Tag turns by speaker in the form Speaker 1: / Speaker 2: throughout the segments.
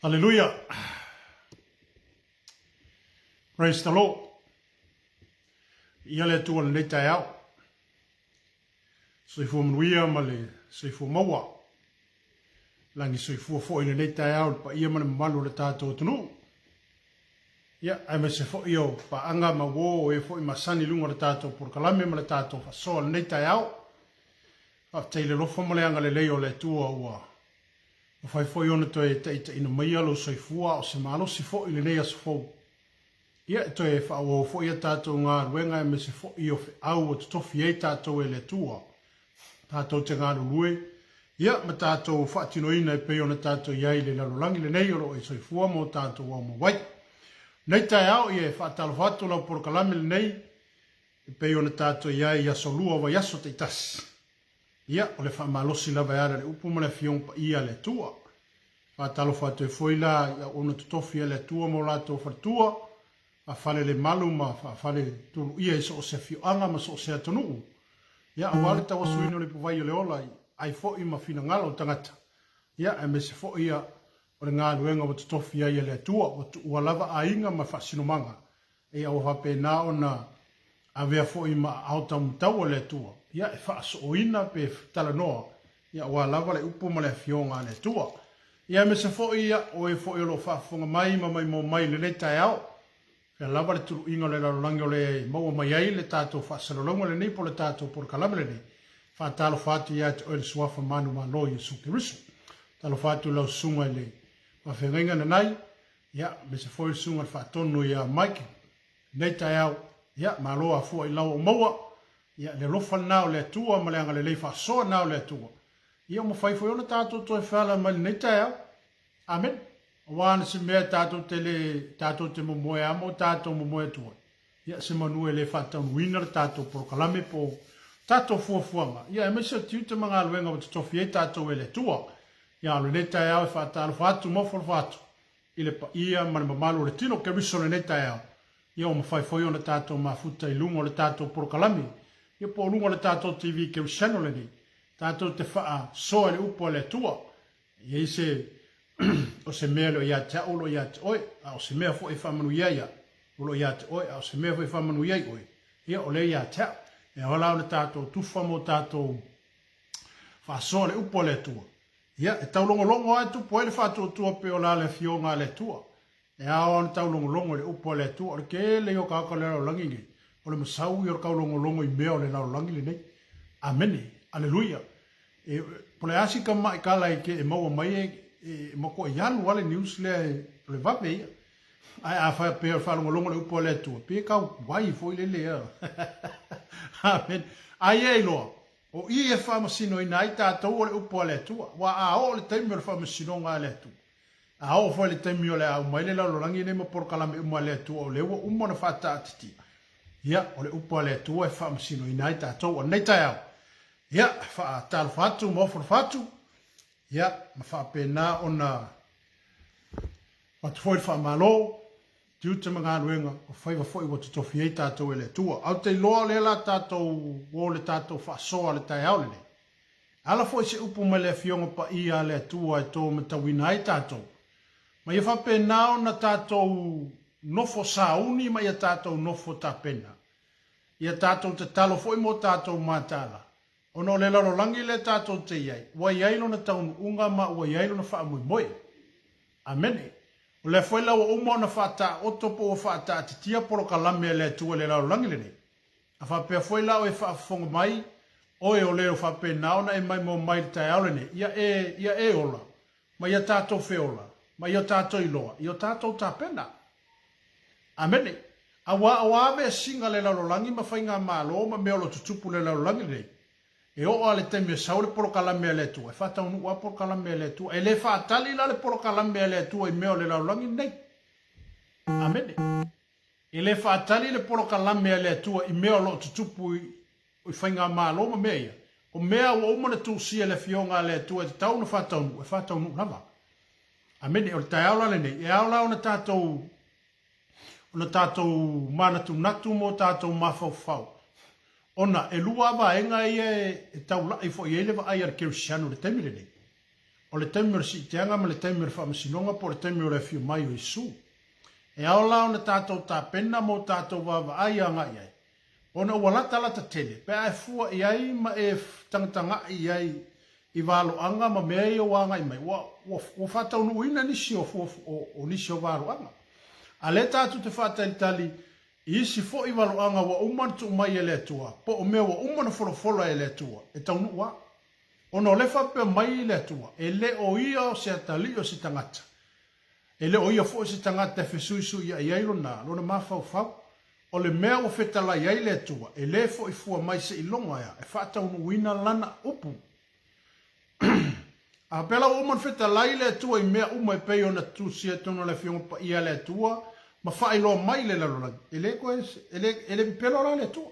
Speaker 1: Hallelujah. Praise the Lord. Ia le Atua lenei taeao. Soifua manuia ma le soifua maua. Lagi soifua foi lenei taeao le paia ma le mamalu o le tatou atunuu. Ia, aemaise foi o paaga ma uo o e foi masani i luga o le tatou polokalame ma le tatou faasoa lenei taeao. Faafetai i le alofa ma le agalelei o le Atua ua mafai foi ona toe taitaiina maia lou soifua a o se malosi foi i lenei aso fou. Ia, e toe faaauau foi a tatou galuega aemaise foi o feau ua totofi ai tatou e le Atua tatou te galulue, ia, ma tatou faatinoina e pei ona tatou i ai i le lalolagi lenei o lo o e soifua ma o tatou aumau ai. Nei taeao, ia, e faatalofa atu lau polokalame lenei e pei ona tatou i ai i aso lua o vaiaso taitasi. Ia, o le faamalosi lava e ala i le upu ma le Afioga Paia a le Atua. Faatalofa atu ai foi la i auauna totofi a le Atua ma o latou faletua, faafalelemalu ma faafaletuluia i so o se afioaga ma so o se atunuu, ia, aua le tauasuina o le ipuvai o le ola i ai foi ma finagalo o tagata, ia, aemaise foi ia o le galuega ua totofi ai e le Atua, ua tuua lava aiga ma faasinomaga, ia ua faapena ona avea foi ma aao taumatau o le Atua, ia, e faasooina pe talanoa, ia, aua lava le upu ma le Afioga a le Atua. Ia, aemaise foi, ia, o e foi o lo o faafofoga mai ma maimoa mai i lenei taeao, fea lava le tuluiga o le lalolagi o le maua mai ai le tatou faasalalauga lenei po o le tatou polokalame lenei, faatalofa atu ia te oe le Suafa manumalo o Iesu Keriso. Talofa atu i lau susuga i le faafeagaiga Nanai, ia, aemaise foi le susuga i le faatonu ia Mike, lenei taeao, ia, malo afua i lau o maua, ia, le alofa lena o le Atua ma le agalelei faasoa lena o le Atua, ia, ua mafai foi ona tatou toe feala mai lenei taeao. Amene. Aua na se mea tatou te le, tatou te momoe lava ma o tatou momoe atu ai, ia, se manu e le faataunuuina le tatou polokalame po o tatou fuafuaga, ia, aemaise o tiute ma galuega ua totofi ai tatou e le Atua. Ia, o lenei taeao e faatalofa atu ma ofo atu i le paia ma le mamalu o le tino Keriso i lenei taeao, ia ua mafai foi ona tatou mafuta i luga o le tatou polokalame, ia po o luga o le tatou TV Kerisiano lenei, tatou te faasoa i le upu a le Atua. E i ai se o se mea e le o ia te au o lo o ia te oe, a o se mea foi e faamanuia ai au o lo o ia te oe, a o se mea foi e faamanuia ai oe, ia o lea ia te au. E ao la ona tatou tufa ma o tatou faasoa le upu a le Atua. Ia, e taulogologo lava e tupu ai le faatuatua pei o la le Afioga a le Atua. E ao ona taulogologo i le upu a le Atua. O le tele ia o tagata o le lalolagi nei, o le masau ia o le taulogologo i mea o le lalolagi lenei. Amene. Aleluia. E, po le a si tamai tala e te e maua mai e, e matuai alu lava le news lea e, o le vave ia. Ae a faapea o le faalogologo i le upu a le Atua, pe tau vai foi lele a. Amene. Ai e iloa, O i e faamasinoina ai tatou o le upu a le Atua. Aua a oo le taimi o le faamasinoga a le Atua, a oo foi le taimi o le a uma ai le lalolagi lenei ma polokalame uma a le Atua o lea ua uma ona faataatitia, ia, o le upu a le Atua e faamasinoina ai tatou. O lenei taeao, ia, faatalofa atu ma ofo atu, ia, ma faapena ona avatu foi le faamalo tiute ma galuega, o faiva foi ua totofi ai tatou e le Atua. Ae ou te iloa o lea la tatou o le tatou faasoa le taeao lenei. E ala foi se upu mai le Afioga Paia a le Atua e to matauina ai tatou, ma ia faapena ona tatou nofo sauni ma ia tatou nofo tapena. Ia tatou tatalo foi mo tatou mataala, ona o le lalolagi lea tatou te i ai, ua i ai lona taunuuga ma ua i ai lona faamoemoe. Amene. O lea foi la ua uma ona faataoto po ua faataatitia polokalame a le Atua i le lalolagi lenei. A faapea foi la o e faafofoga mai, oe o le o faapena ona e maimoa mai i le taeao lenei, ia e, ia e ola, ma ia tatou feola, ma ia tatou iloa, i o tatou tapena. Amene. Aua o a vesiga le lalolagi ma faigamalo ma mea o lo o tutupu i le lalolagi lenei, E oo lava i le taimi e sau le polokalame a le Atua, e faataunuu lava polokalame a le Atua. E le faatali la le polokalame a le Atua i mea o le lalolagi lenei. Amene. E le faatali le polokalame a le Atua i mea o lo o tutupu i faigamalo ma mea ia. O mea ua uma ona tusia e le Afioga a le Atua e tatau ona faataunuu, e faataunuu lava. Amene. O le taeao la lenei, e ao la ona tatou ona tatou manatunatu ma o tatou mafaufau, ona e lua lava vaega ia e taulai foi i ai le vaai a le kerisiano i le taimi lenei. O le taimi o le siitiaga ma le taimi o le faamasinoga po o le taimi o le afio mai o Iesu. E ao la ona tatou tapena mo tatou vaavaai agai ai, ona ua latalata tele pe a e fua i ai ma e tagatagai i ai i valoaga ma mea ia ua agai mai, ua, ua, ua faataunuuina nisi o, fua, o, o nisi o valoaga. A lea tatou te faatalitali i isi foi valoaga ua uma ona tuu mai e le Atua, po o mea ua uma ona folafola e le Atua, e taunuu lava. Ona o lea faapea mai le Atua, e le o ia o se atalii o se tagata, E le o ia foi se tagata e fesuisuiai ai lona, lona mafaufau. O le mea ua fetalai ai le Atua, e le foi fua mai seiloga ea e faataunuuina lana upu. A pea la ua uma ona fetalai le Atua i mea uma e pei ona tusia i totonu o le Afioga Paia a le Atua ma faailoa mai i le lalolagi, e le toe, e le, e le pepelo la le Atua.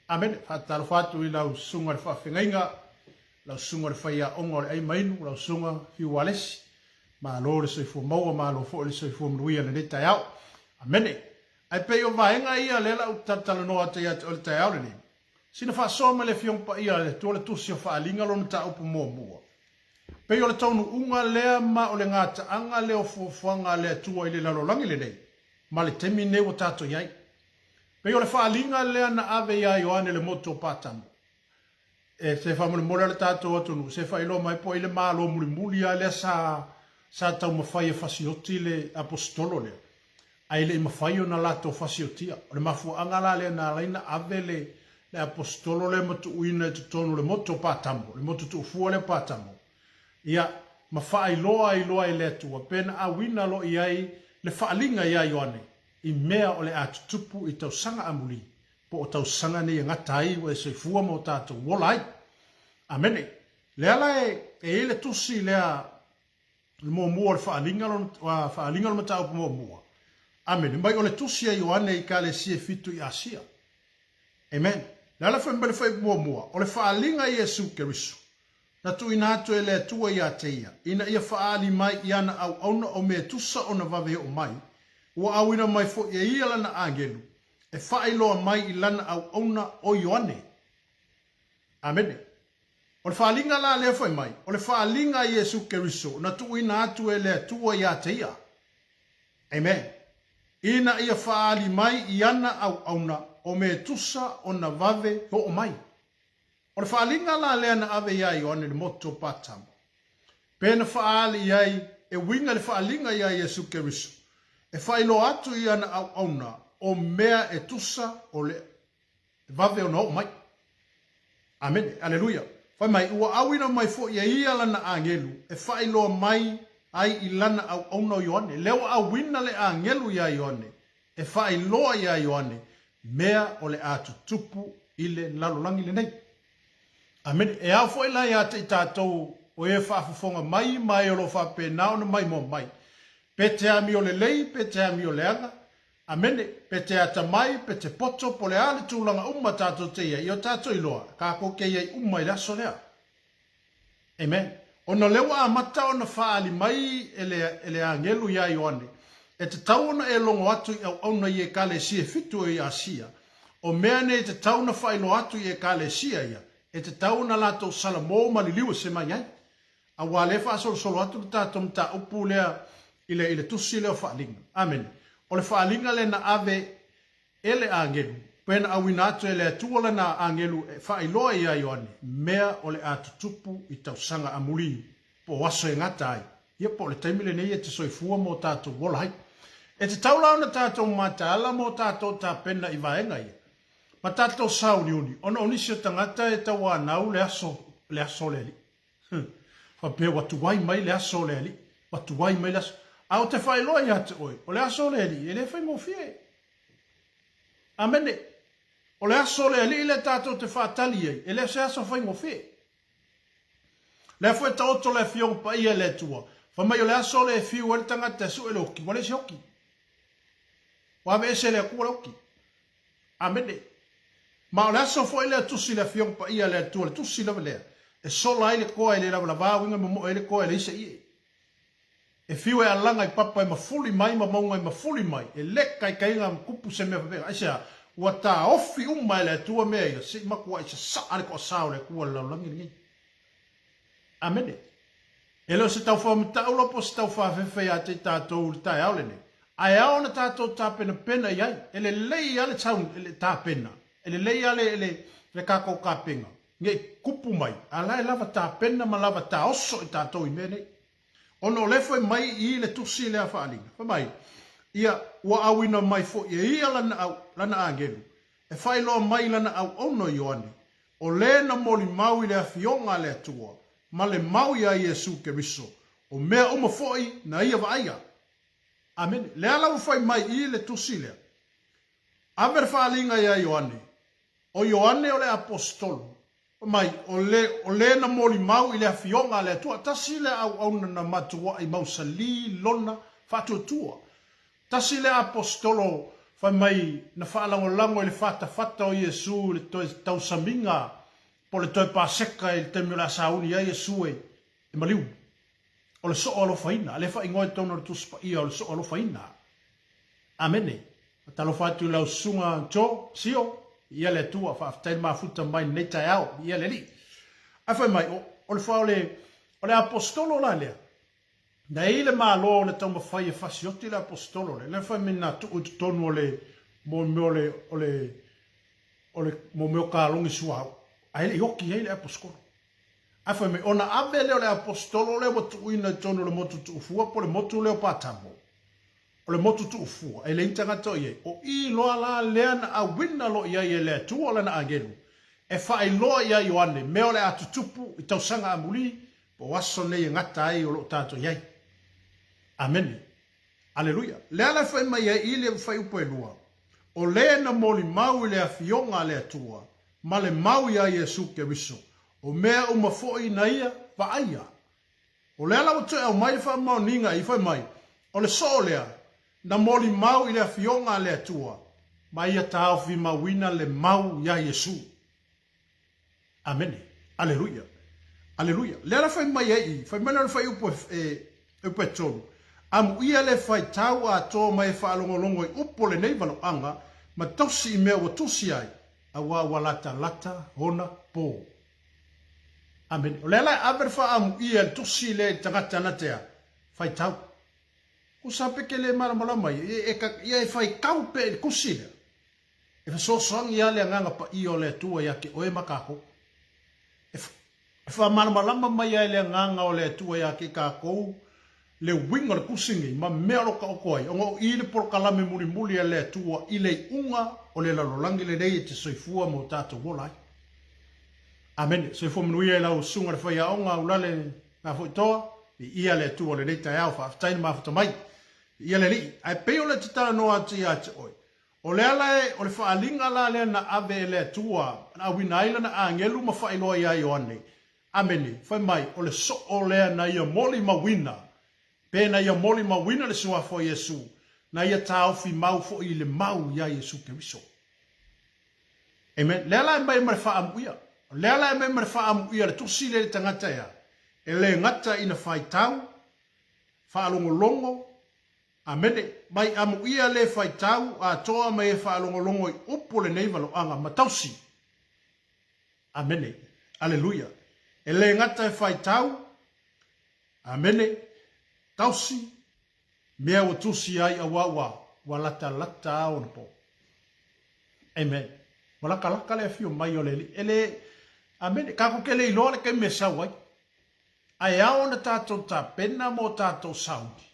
Speaker 1: Amene. Faatalofa atu i lau susuga i le faafegaiga, lau susuga i le faiaoga o le ai ma inu, lau susuga Fiu Alesi. Malo le soifua maua, malo foi le soifua manuia i lenei taeao. Amene. Ae pei o vaega ia lea la ou talatalanoa atu ia te oe i le taeao lenei. Sina faasoa mai le Afioga Paia a le Atua le Tusi o Faaaliga lona mataupu muamua. Pei o le taunuuga lea ma o le gataaga lea o fuafuaga a le Atua i le lalolagi lenei ma le taimi lenei ua tatou i ai. Pei o le faaaliga lea na ave iā Ioane le motu o Patamo. E se faamolemole a le tatou atunuu, se faailoa mai po o ai le Malo mulimuli lava lea sa sa taumafai e fasioti le Aposetolo lea, ae le i mafai ona latou fasiotia. O le mafuaaga la lea na ala ai na ave le le Aposetolo lea ma tuuina i totonu o le motu o Patamo, le motu tuufua lea o Patamo, ia, ma faailoa ai loa e le Atua pe na auina loa i ai le faaaliga iā Ioane i mea o le a tutupu i tausaga amuli, po o tausaga nei e gata ai ua e soifua ma o tatou ola ai. Amene. Lea la e i ai le tusi lea, le muamua o le faaaliga lona, faaaliga o le mataupu muamua. Amene. Mai o le tusi a Ioane i Ekalesia e fitu i Asia. Amen. Le ala fai mai le fuaiupu muamua, o le faaaliga a Iesu Keriso, na tuuina atu e le Atua ia te ia, ina ia faaali mai i ana auauna o mea tusa ona vave oo mai, ua auina mai foi e ia lana agelu, e faailoa mai i lana auauna o Ioane. Amene. O le faaaliga la lea fai mai, o le faaaliga a Iesu Keriso na tuuina atu e le Atua ia te ia. Amen. Ina ia faaali mai i ana auauna o mea tusa ona vave oo mai. O le faaaliga la lea na ave iā Ioane le motu o Patamo, pe na faaali i ai e uiga i le faaaliga iā Iesu Keriso, e faailoa atu i ana auauna o mea e tusa o le vave ona oo mai. Amene. Aleluia. Fai mai, ua auina mai foi e ia lana agelu e faailoa mai ai i lana auauna o Ioane. Lea ua auina le agelu iā Ioane e faailoa iā Ioane mea o le a tutupu i le lalolagi lenei. Amene. E ao foi la ia te i tatou o e faafofoga mai ma e o lo o faapena ona maimoa mai, pe te amio lelei, pe te amio leaga, Amene. Pe te atamai, pe te poto, po o le a le tulaga uma tatou te i ai, ia o tatou iloa, kākou ke i ai uma i le aso lea. Amen. Ona o lea ua amata ona faaali mai e le, e le agelu iā Ioane, e tatau ona e logo atu i auauna i Ekalesia e fitu o i Asia, o mea nei e tatau ona faailoa atu i Ekalesia ia, e tatau ona latou salamo ma liliu ese mai ai. Aua lea e faasolosolo atu le tatou mataupu lea i le, i le tusi lea o Faaaliga. Amene. O le faaaliga lea na ave e le agelu, pe na auina atu e le Atua lana agelu e faailoa iā Ioane mea o le a tutupu i tausaga amuli, po o aso e gata ai, ia po o le taimi lenei e te soifua ma o tatou ola ai. E tatau la ona tatou mataala ma o tatou tapena i vaega ia, ma tatou sauniuni, ona o nisi o tagata e tauanau le aso, le aso o le Alii. Faapea ua tuai mai le aso o le Alii, ua tuai mai le aso. A ou te faailoa ia te oe, o le aso o le Alii e le faigofie. Amene. O le aso o le Alii lea tatou te faatali ai, e le o se aso faigofie. Lea foi e taoto le Afioga Paia e le Atua, fai mai o le aso lea e fiu ai le tagata e sue le oki, ua leai se oki. Ua aveese e le Atua le oki. Amene. Ma o le aso foi lea tusi le Afioga Paia a le Atua, le tusi lava lea, e sola ai le koa e le lavalava uiga momoe ai le koa e leai se ie. E fiu e alaga i papa e mafuli mai ma mauga e mafuli mai, e le kaikaiga ma kupu se mea faapena. Aisea? Ua taofi uma e le Atua mea ia, se i matuai sasaa le toasā o le Atua i le lalolagi lenei. Amene. E le o se taufaamataula po o se taufaafefe ia te i tatou i le taeao lenei, ae ao ona tatou tapenapena i ai. E lelei lava le tau, le tapena, e lelei lava le, le, le tatou tapena, ne i tupu mai, a o la e lava tapena ma lava taoso i tatou i mea nei. Ona o lea fai mai i le tusi lea faaaliga, fai mai, Ia, ua auina mai foi e ia lana, au, lana agelu, e faailoa mai i lana auauna o Ioane, O le na molimau i le Afioga a le Atua, ma le mau iā Iesu Keriso, o mea uma foi na ia vaaia. Amene. Le ala ua fai mai i le tusi lea, Ave le faaaliga iā Ioane, o Ioane o le Aposetolo, fai mai, o le, o le na molimau i le Afioga a le Atua. Tasi lea auauna na matuai mausalī lona faatuatua. Tasi lea Aposetolo fai mai na faalagolago i le fatafata o Iesu i le toe tausamiga po o le toe Paseka i le taimi o le a sauni ai Iesu e maliu. O le soo alofaina, lea e faaigoa i totonu o le Tusi Paia o le soo alofaina. Amene. Faatalofa atu i lau Susuga Joe Sio, viia le Atua, faafetai le mafuta mai i lenei taeao, viia le Alii. Ae fai mai, o, o le, o le, o le Aposetolo la lea, Na i ai le Malo na taumafai e fasioti le Aposetolo lea, lea fai mai na tuu i totonu o le mo mea o le o le o le mo mea o kalogi suauu, ae le i oki ai le Aposetolo. Ae fai mai, ona ave lea o le Aposetolo lea ua tuuina i totonu o le motu tuufua po o le motu lea o Patamo, o le motu tuufua, e leai ni tagata o i ai. O i loa la lea na auina loa i ai e le Atua lana agelu e faailoa iā Ioane mea o le a tutupu i tausaga amuli po o aso nei e gata ai o lo o tatou i ai. Amene. Aleluia. Le ala e fai mai ai i le fuaiupu e lua, O le na molimau i le Afioga a le Atua, ma le mau iā Iesu Keriso, o mea uma foi na ia vaaia. O le ala ua toe aumai le faamaoniga i fai mai, o le soo lea, na molimau i le Afioga a le Atua, ma ia taofimauina le mau iā Iesu. Amene. Aleluia. Aleluia. Lea la fai mai ai i, fai mai lea o le fuaiupu e, e, upu e tolu. Amuia le faitau atoa mai e faalogologo i upu o lenei valoaga ma tausi i mea ua tusi ai, auā ua latalata ona pō. Amene. O lea la e ave le faaamuia i le tusi lea i le tagata na te a? Faitau. Kusa pe ke le malamalama ia, ia e, ia e faitau pea i le tusi lea. E fesoasoani lava le Agaga Paia o le Atua ia te oe ma tatou. E, e faamalamalama mai ai le Agaga o le Atua ia te tatou le uiga o le tusi nei ma mea o lo o taoto ai, ona o i le polokalame mulimuli a le Atua i le iuga o le lalolagi lenei e te soifua ma o tatou ola ai. Amene. Soifua manuia i lau Susuga le Faiaoga Ulale Gafoitoa, viia le Atua i lenei taeao, faafetai le mafuta mai. Viia le Alii. Ae pei o le tatalonoa atu ia te oe, O le ala e, o le faaaliga la lea na ave e le Atua, na auina ai lana agelu ma faailoa iā Ioane, Amene, fai mai, o le soo lea na ia molimauina, pe na ia molimauina le Suafa o Iesu, na ia taofi mau foi i le mau iā Iesu Keriso. Amen. Lea la e mai ma le faaamuia. O lea la e mai ma le faaamuia le tusi lea i le tagata ea, e le gata ina faitau, faalogologo, Amene. Mai amuia le faitau atoa mai e faalogologo i upu o lenei valoaga ma tausi. Amene. Aleluia. E le gata e faitau, Amene, tausi, mea ua tusi ai auā ua, ua latalata a ona po. Amen. Ua latalata le afio mai o le Alii. E le, Amene, tatou te le iloa le taimi e sau ai. Ae ao ona tatou tapena mo tatou sauni.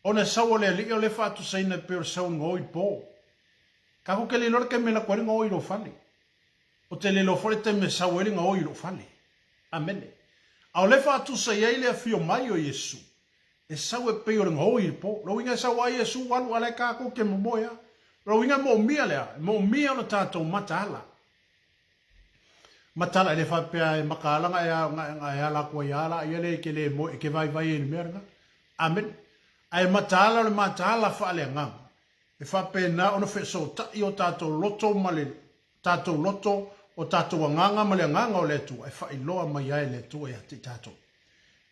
Speaker 1: Ona e sau o le Alii o lea e faatusaina e pei o le sau gaoi po. Tatou te le iloa le taimi e alu atu ai le gaoi i lou fale. Ou te le iloa foi le taimi e sau ai le gaoi i lou fale. Amene. A o lea e faatusa i ai le afio mai o Iesu, e sau e pei o le gaoi i le po. Lona uiga e sau lava Iesu alu a o la e tatou te momoe lava. Lona uiga e moomia le a? E moomia ona tatou mataala. Matala e le faapea e makaala ga e ala atu ai a la ia le e ke le moe e ke vaivai ai i le mea lena. Amene. Ae mataala o le mataala faaleagaga e faapena ona fesota'i o tatou loto ma le tatou loto, o tatou agaga ma le Agaga o le Atua e faailoa mai ai le Atua ia te i tatou.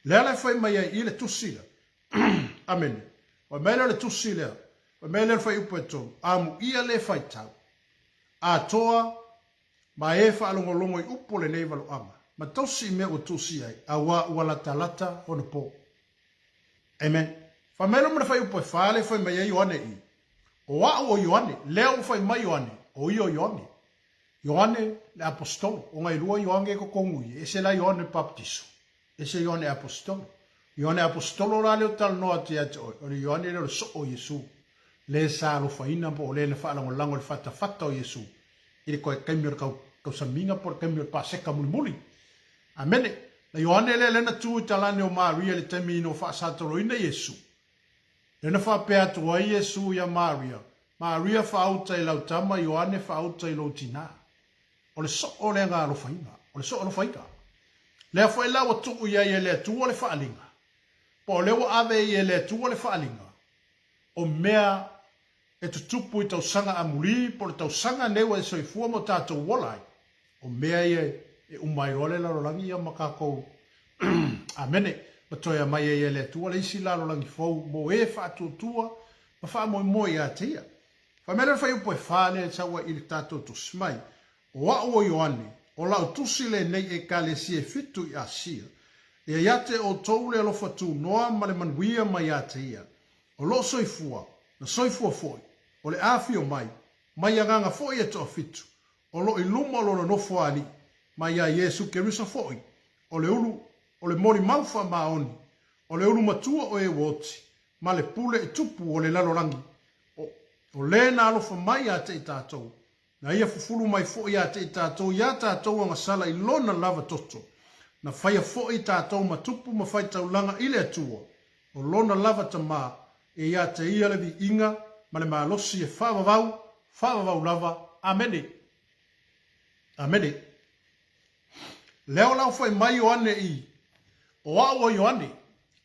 Speaker 1: Lea la e fai mai ai i le tusi lea. Amene. Fai mai lea o le tusi lea. Fai mai lea o le fuaiupu e tolu. Amuia le faitau. Atoa ma e faalogologo i upu o lenei valoaga. ma tausi i mea ua tuusia ai, auā ua latalata ona po. Amen. Fai mai loa ma le fuaiupu e fa lea e fai mai ai Ioane i, O a'u o Ioane, lea ua fai mai Ioane, o ia o Ioane. Ioane le Aposetolo, ona e lua Ioane e totonu i, e ese la Ioane Papatiso, ese Ioane Aposetolo. Ioane Aposetolo la lea ou te talanoa atu ia te oe, o le Ioane lea o le soo o Iesu, le sa alofaina po o le na faalagolago i le fatafata o Iesu i le taimi o le tausamiga po o le taimi o le Paseka mulimuli. Amene. Na Ioane lea lea na tu i talane o Maria i le taimi ina ua faasatoloina Iesu. Lea na faapea atu ai Iesu ia Maria, Maria faauta i lau tama, Ioane faauta i lou tinā. O le soo lea na alofaina. O le soo alofaina. Lea foi la ua tuu i ai e le Atua le faaaliga, po o lea ua ave ai e le Atua le faaaliga, o mea e tutupu i tausaga amuli po o le tausaga nei ua e soifua ma o tatou ola ai, o mea ia e uma ai loa le lalolagi ia ma tatou Amene, ma toe aumai ai e le Atua le isi lalolagi fou mo e faatuatua ma faamoemoe ia te Ia. Fai mai lea o le fuaiupu e fa lea e sau ai i le tatou tusi mai, O a'u o Ioane, o la'u tusi lenei i Ekalesia e fitu i Asia, ia ia te outou le alofa tunoa ma le manuia mai ia te ia, o lo'o soifua, na soifua foi, o le afio mai, mai agaga foi e toafitu, o lo i luma o lona nofo alii, ma iā Iesu Keriso foi, o le ulu, o le molimau faamaoni, o le ulu matua o e ua oti, ma le pule i tupu o le lalolagi, o, o le na alofa mai ia te i tatou, Na ia fufulu mai foi ia te i tatou iā tatou agasala i Lona lava toto. Na faia foi tatou ma tupu ma faitaulaga i le Atua, o Lona lava Tamā, e ia te Ia le viiga ma le malosi e faavavau, faavavau lava. Amene. Amene. Lea o lau fai mai Ioane i, O a'u o Ioane.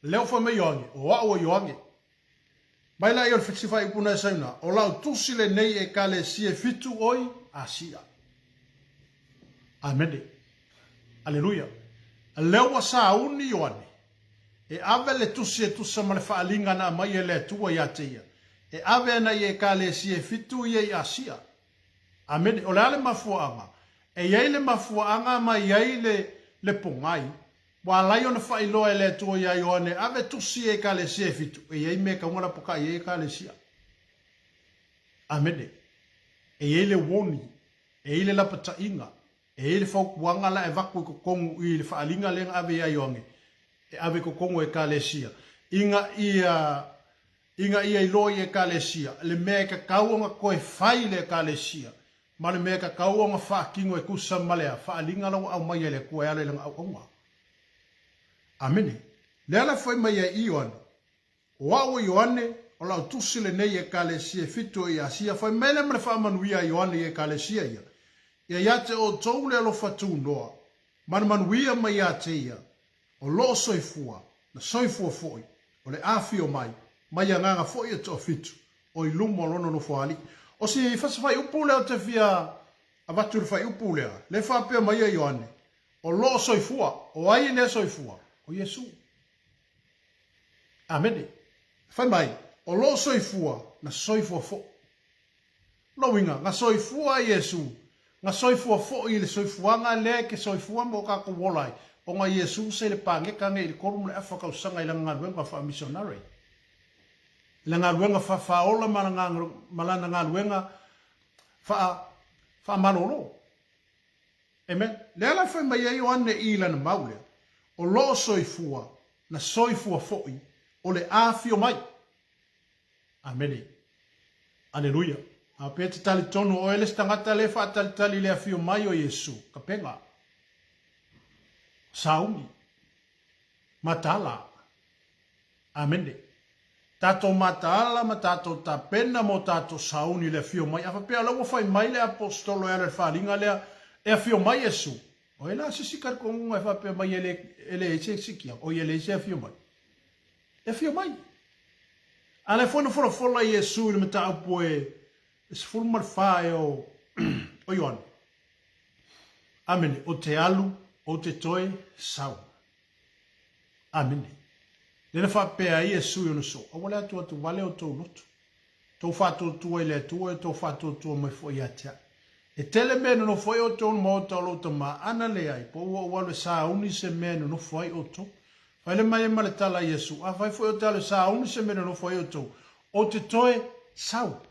Speaker 1: Lea o fai mai Ioane, O a'u o Ioane. Mai laia o le fesi faaiupu na e sauna, o lau tusi lenei i Ekalesia e fitu oi Asia. Amene. Aleluia. Lea ua sauni Ioane, e ave le tusi e tusa ma le faaaliga na aumai e le Atua ia te ia, e ave ana i Ekalesia e fitu ia i Asia. Amene. O le a le mafuaaga? E i ai le mafuaaga ma e i ai le, le pogai Ua alai ona faailoa e le Atua iā Ioane, Ave tusi i Ekalesia e fitu, e i ai mea e tau ona lapotai ai Ekalesia. Amene. E i ai le warning, e i ai le lapataiga, e i ai le fautuaga la e avatu i totonu i le faaaliga lea na ave iā Ioane, e ave i totonu o Ekalesia, ina ia ina ia iloa i Ekalesia le mea e tatau ona toe fai i le Ekalesia, Ma le mea e tatau ona faatino e tusa ma le faaaliga la ua aumaia e le Atua e ala i Lana auauna. Amene. Lea la fai mai ai i Ioane, O a'u o Ioane, o la'u tusi lenei i Ekalesia e fitu i Asia, fai mai lea ma le faamanuia a Ioane i Ekalesia ia, Ia ia te outou le alofa tunoa, ma le manuia mai ia te ia, o loo soifua, na soifua foi, o le afio mai, mai agaga foi e toafitu, o i luma o lona nofoalii. O si fasi faaiupu lea ou te fia avatu i le faaiupu lea, lea e faapea mai ai Ioane, o loo soifua, o ai lea soifua? O Iesu. Amene. Fai mai, o loo soifua, na soifua foi. Lona uiga, na soifua a Iesu, na soifua foi i le soifuaga lea e te soifua ma o tatou ola ai, ona Iesu sa i le paneta nei i le 3 ma le afa tausaga i lana galuega faa-missionary, i lana galuega faafaaola ma ma lana galuega faa, faamalolo. Amen. Lea la e fai mai ai Ioane i lana mau lea, o loo soifua, na soifua foi, o le afio mai. Amene. Aleluia. A pe te talitonu o oe le isi tagata le faatalitali i le afio mai o Iesu, kapega, sauni, mataala. Amene. Tatou mataala ma tatou tapena mo tatou sauni i le afio mai. A faapea o la ua fai mai le aposetolo e ala i le faaaliga lea, e afio mai Iesu, o ai la se isi talitonuga e faapea mai e le, e leai se sikia, oi e leai se afio mai. E afio mai. A lea foi na folafola Iesu i le mataupu e 14 ea o, o Ioane. Amene. O te alu, o te toe sau. Amene. Lea na faapea ai Iesu i ona soo, aua le atu atu vale o tou loto. Tou faatuatua i le Atua e tou faatuatua mai foi ia te au. E tele mea e nonofo ai outou i le maota o lou tama, ana leai, po ua ou alu e sauni se mea e nonofo ai outou. Faile mai ai ma le tala a Iesu, Afai foi ou te alu e sauni se mea e nonofo ai outou, ou te toe sau.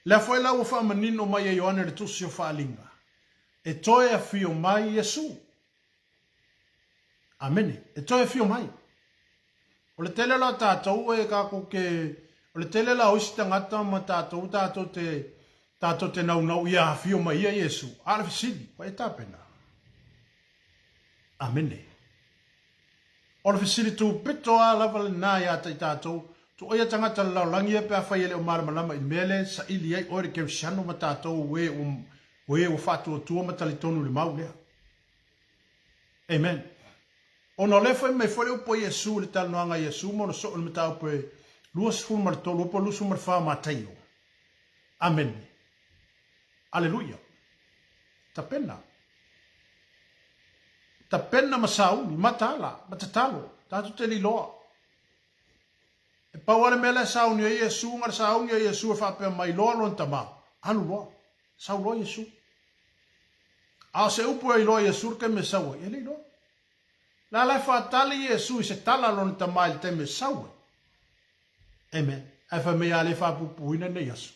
Speaker 1: Lea foi la ua faamanino mai e Ioane le Tusi o Faaaliga, e toe afio mai Iesu. Amene. E toe afio mai. O le tele la o tatou e tatou te, o le tele la o isi tagata ma tatou, tatou te, tatou te naunau ia afio mai ia Iesu. A o le fesili, ua e tapena? Amene. O le fesili tupito a lava lena ia te i tatou, tuaia tagata o le lalolagi ia pe afai e le o malamalama i le mea lea e saili ai oe le kerisiano ma tatou e ua, o e ua faatuatua ma talitonu i le mau lea. Amen. Ona o lea fai mai foi le upu a Iesu i le talanoaga a Iesu ma ona soo i le mataupu e 23 po o 24 o Mataio. Amene. Aleluia. Tapena. Tapena ma sauni, mataala, ma tatalo, tatou te le iloa. E pau lava le mea lea e sauni ai Iesu, na o le sauni a Iesu e faapea mai loa lona tama, alu loa, sau loa Iesu. A o se upu e iloa Iesu le taimi e sau ai, e le iloa. La la e faatali Iesu i se tala a lona tama i le taimi e sau ai. Amen. Ae fai mai a le faapupuina nei aso.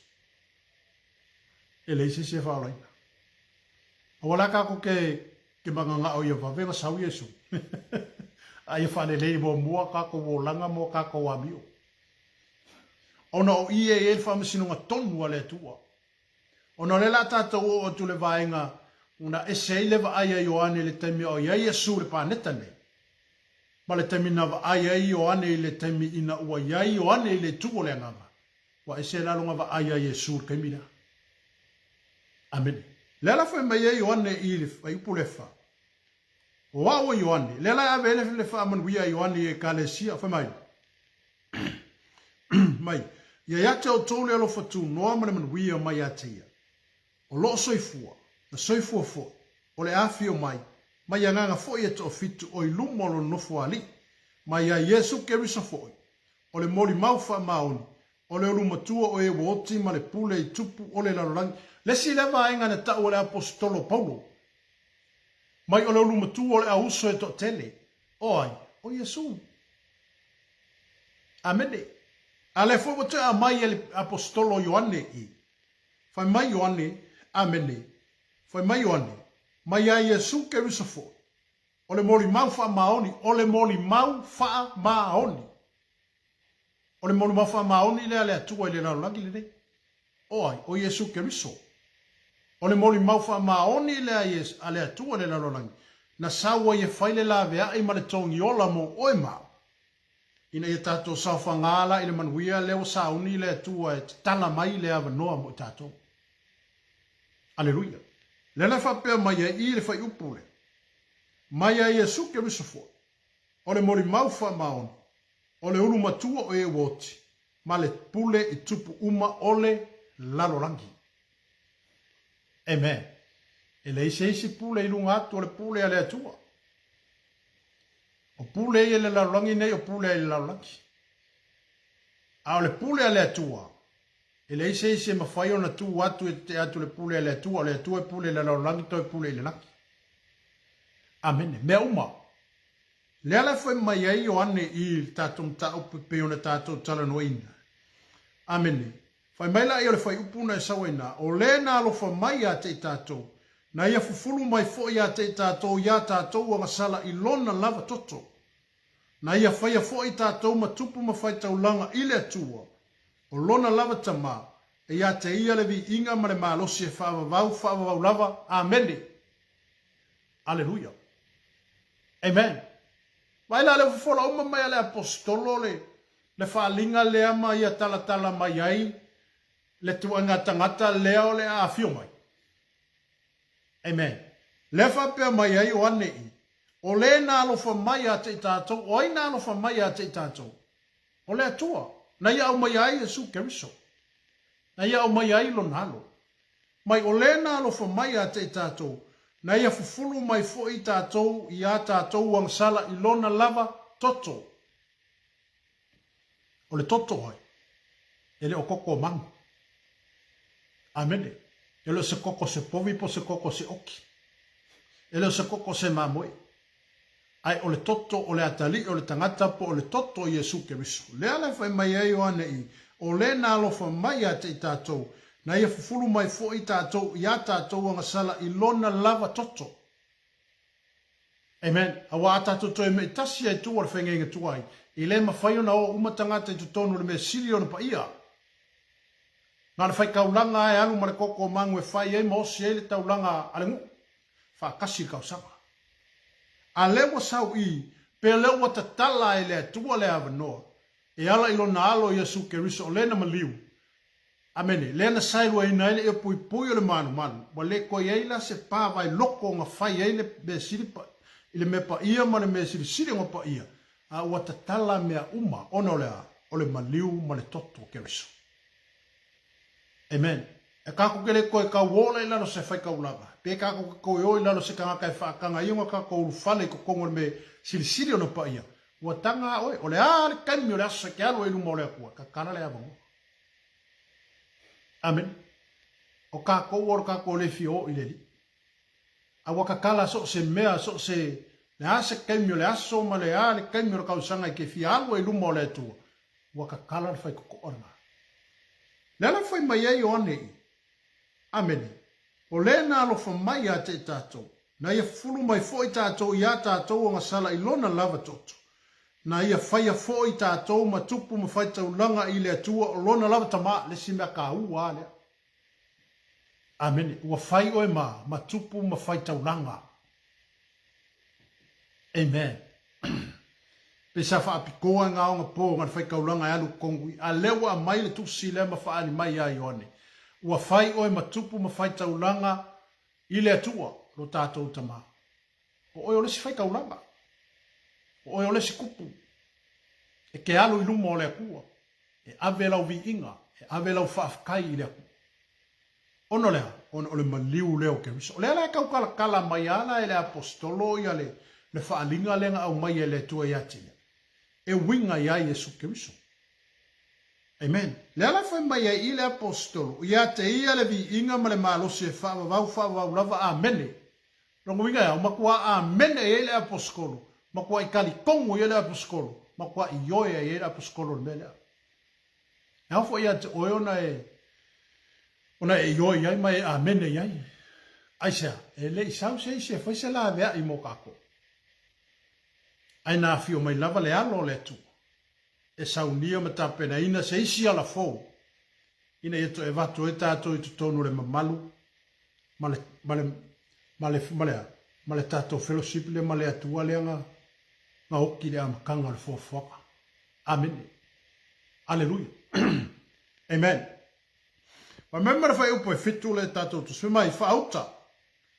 Speaker 1: E leai se isi e faaolaina. Aua la tatou te te mananao ia vave ona sau Iesu. A ia faalelei muamua tatou olaga mo tatou amio. Ona o i e i ai le faamasinoga tonu a le Atua. Ona o lea la tatou oo atu le vaega na ese ai le vaai a Ioane i le taimi a o i ai Iesu i le paneta nei, ma le taimi na vaai ai Ioane i le taimi ina ua i ai Ioane i le itu o le Agaga, ua ese la lona vaai a Iesu i le taimi lea. Amene. Lea la fai mai ai Ioane i le fuaiupu lea fa, O au o Ioane, lea la e ave ai le faamanuia a Ioane i Ekalesia, fai mai, mai, Ia ia te outou le alofa tunoa ma le manuia mai ia te ia, o loo soifua, na soifua foi, o le afio mai, mai agaga foi e toafitu o i luma o lona nofo alii, mai ia Iesu Keriso foi, o le molimau faamaoni, o le ulumatua o e ua oti ma le pule i tupu o le lalolagi. Le isi lea vaega na tau e le Aposetolo Paulo, mai o le ulumatua o le auuso e toatele, o ai? O Iesu. Amene. A lea foi ua toe aumai e le Aposetolo Ioane i. Fai mai Ioane, Amene. Fai mai Ioane, mai ia Iesu Keriso foi, o le molimau faamaoni, o le molimau faamaoni. O le molimau faamaoni lea a le Atua i le lalolagi lenei. O ai? O Iesu Keriso. O le molimau faamaoni lea a le Atua i le lalolagi, na sau ai e fai le laveai ma le togiola mo oe ma au, ina ia tatou saofaga la i le manuia lea ua sauni le Atua e tatala mai le avanoa mo i tatou. Aleluia! Lea la e faapea mai ai i le fuaiupu lea, Mai a Iesu Keriso foi, o le molimau faamaoni, o le ulu matua o e ua oti, ma le pule i tupu uma o le lalolagi. Amen. E leai se isi pule i luga atu o le pule a le Atua. O pule ia i le lalolagi nei, o pule i le lalolagi. A o le pule a le Atua, e leai se isi e mafai ona tu atu e tetee atu i le pule a le Atua, o le Atua e pule i le lalolagi toe pule i le lagi. Amene. Mea uma. Lea la e fai mai ai Ioane i le tatou mataupu e pei ona tatou talanoaina. Amene. Fai mai laia o le fuaiupu na e sau ai na, o le na alofa mai ia te i tatou, na ia fufulu mai foi ia te i tatou iā tatou agasala i lona lava toto. Na ia faia foi tatou ma tupu ma faitaulaga i le Atua, o lona lava Tama, e ia te ia le viiga ma le malosi e faavavau faavavau lava. Amene. Aleluia. Amen. Vaai la, lea ua fofola uma mai a le Aposetolo le, le faaaliga lea ma ia talatala mai ai le tuaiga tagata lea o le a afio mai. Amen. Lea faapea mai ai Ioane i, O le na alofa mai ia te i tatou, o ai na alofa mai ia te i tatou? O le Atua, na ia aumaia ai Iesu Keriso. Na ia aumaia ai Lona Alo. Mai o le na alofa mai ia te i tatou, na ia fufulu mai foi tatou i a tatou agasala i Lona lava toto. O le toto ai, e le o toto o manu. Amene. E le o se koko o se povi po o se koko o se oki. E le o se koko o se mamoe. Ae o le toto o le atalii o le tagata po o le toto o Iesu Keriso. Lea la e fai mai ai Ioane i, O le na alofa mai ia te i tatou, na ia fufulu mai foi tatou i a tatou agasala i lona lava toto. Amen. Aua a tatou toe mei tasi ai tua o le faigaiga tuai, e le mafai ona oo uma tagata i totonu o le mea sili ona paia. Na o le faitaulaga lava e alu ma le koko o magu e fai ai ma osi ai le taulaga a le nuu, faatasi i le tausaga. A lea ua sau i, pe lea ua tatala e le Atua le avanoa, e ala i Lona Alo Iesu Keriso o lena maliu, Amene, lea na saeluaina ai le ea puipui o le malumalu, ua le toe i ai la se pa vaeloko na fai ai le mea sili pa, i le mea paia ma le mea silisili ona paia, a ua tatala mea uma ona o le a? O le maliu ma le toto o Keriso. Amen. E kākou ke le toe kauō la i lalo se faitaulaga, pe kākou ke toe o i lalo se tagata e faataga ai ona kākou ulufale i totonu o le mea silisili ona paia, ua taga a oe, o le a le taimi o le aso e te alu ai i luma o le Atua, tatala le avanoa. Amene. O kākou o lo kākou le fia o i le Alii. A ua tatala so o se mea, so o se, le a se taimi o le aso ma le a le taimi o le tausaga e te fia alu ai i luma o le Atua, ua tatala le faitotoa lena. Le ala fai mai ai Ioane i, Amene, o le na alofa mai ia te i tatou, na ia fufulu mai foi tatou iā tatou agasala i lona lava toto, na ia faia foi tatou ma tupu ma faitaulaga i le Atua o lona lava Tama, le isi mea kaua a lea. Amene. Ua fai oe ma, ma tupu ma faitaulaga. Amen. Pe sa faapitoa i ngā onga pō ngā faitaulaga e alu tonu i, a lea ua aumai le tusi lea ma faaali mai ia Ioane. Ua fai oe ma tupu ma faitaulaga i le Atua, lo tatou Tama. O oe o le isi faitaulaga. O oe o le isi kupu. E ke alu i luma o le Atua. E ave lau viiga, e ave lau faafetai i le Atua. Ona o le a? Ona o le maliu lea o Keriso. O lea la e tautalatala mai a la e le Aposetolo ia le, le faaaliga lea na aumai e le Atua ia te ia, e uiga ia Iesu Keriso. Amen. Lea la fai mai ai i le Aposetolo, ia te ia le viiga ma le malosi e faavavau faavavau lava. Amene. Lona uiga e a? Ua matuā amene i ai le Aposetolo, matuāi talitonu i ai le Aposetolo, matuāi ioe ai le Aposetolo i le mea lea. E ao foi ia te oe ona e ona e ioe i ai ma e amene i ai. Aisea? E le i sau se isi e fai se laveai mo kākou. Ae na afio mai lava le Alo o le Atua e saunia ma tapenaina se isi ala fou ina ia toe avatu ai tātou i totonu o le mamalu ma le, ma le, ma le, ma le a? Ma le tātou fellowship lea ma le Atua lea na, na oki i le amataga o le foafoaga. Amene. Aleluia. Amen. Fai mai ma le fuaiupu e fitu le tatou tusi. Fai mai, Faauta,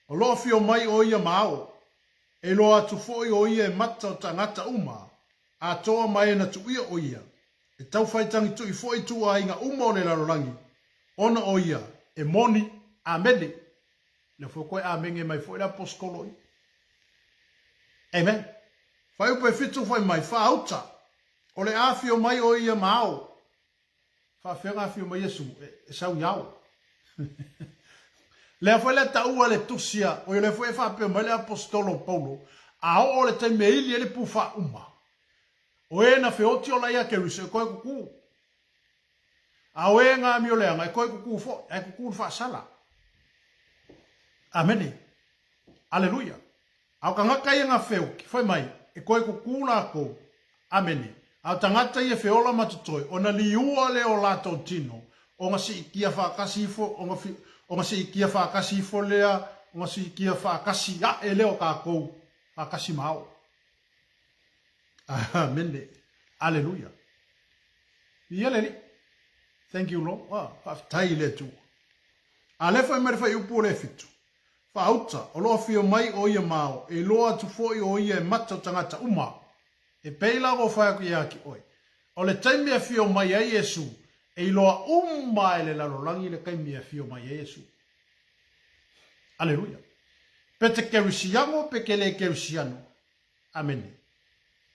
Speaker 1: o lo o afio mai o ia ma ao, e iloa atu foi o ia e mata o tagata uma, atoa ma e na tuia o ia, e tau fai tagitui foi ituaiga uma o le lalolagi, ona o ia e moni. Amene. Lea foi koe amene mai foi le aposetolo i. Amen. Fuaiupu e fitu fai mai, Faauta, o le afio mai o ia ma ao. Faafefea ona afio mai Iesu e sau i ao. Lea foi le taua le tusi a, oi lea foi e faapea mai le aposetolo o Paulo, a oo le taimi e ili ai le pu faauma, o e na feoti ola ia Keriso e koe kukū. A o e nga amioleaga e koe kukū foi, ae kukū le faasala. Amene. Aleluia. A o tagata ia na feoki, fai mai, e koe kukū lākou. Amene. A o tagata ia feola ma totoe, ona liua lea o latou tino, ona siitia faatasi ifo, ona, ona siitia faatasi ifo lea, ona siitia faatasi aʻe lea o tatou, faatasi ma ao. Amene. Aleluia. Ia le Alii. Thank you, Lord. Ah, faafetai i le Atua. A lea fai mai le fuaiupu o le fitu. Faauta, o lo o afio mai o ia ma ao, e iloa atu foi o ia e mata o tagata uma. E pei la ua fai atu ia ki oe. O le taimi e afio mai ai Iesu, e iloa uma e le lalolagi le taimi e afio mai ai Iesu. Aleluia. Pe te kerisiano pe ke le kerisiano. Amene.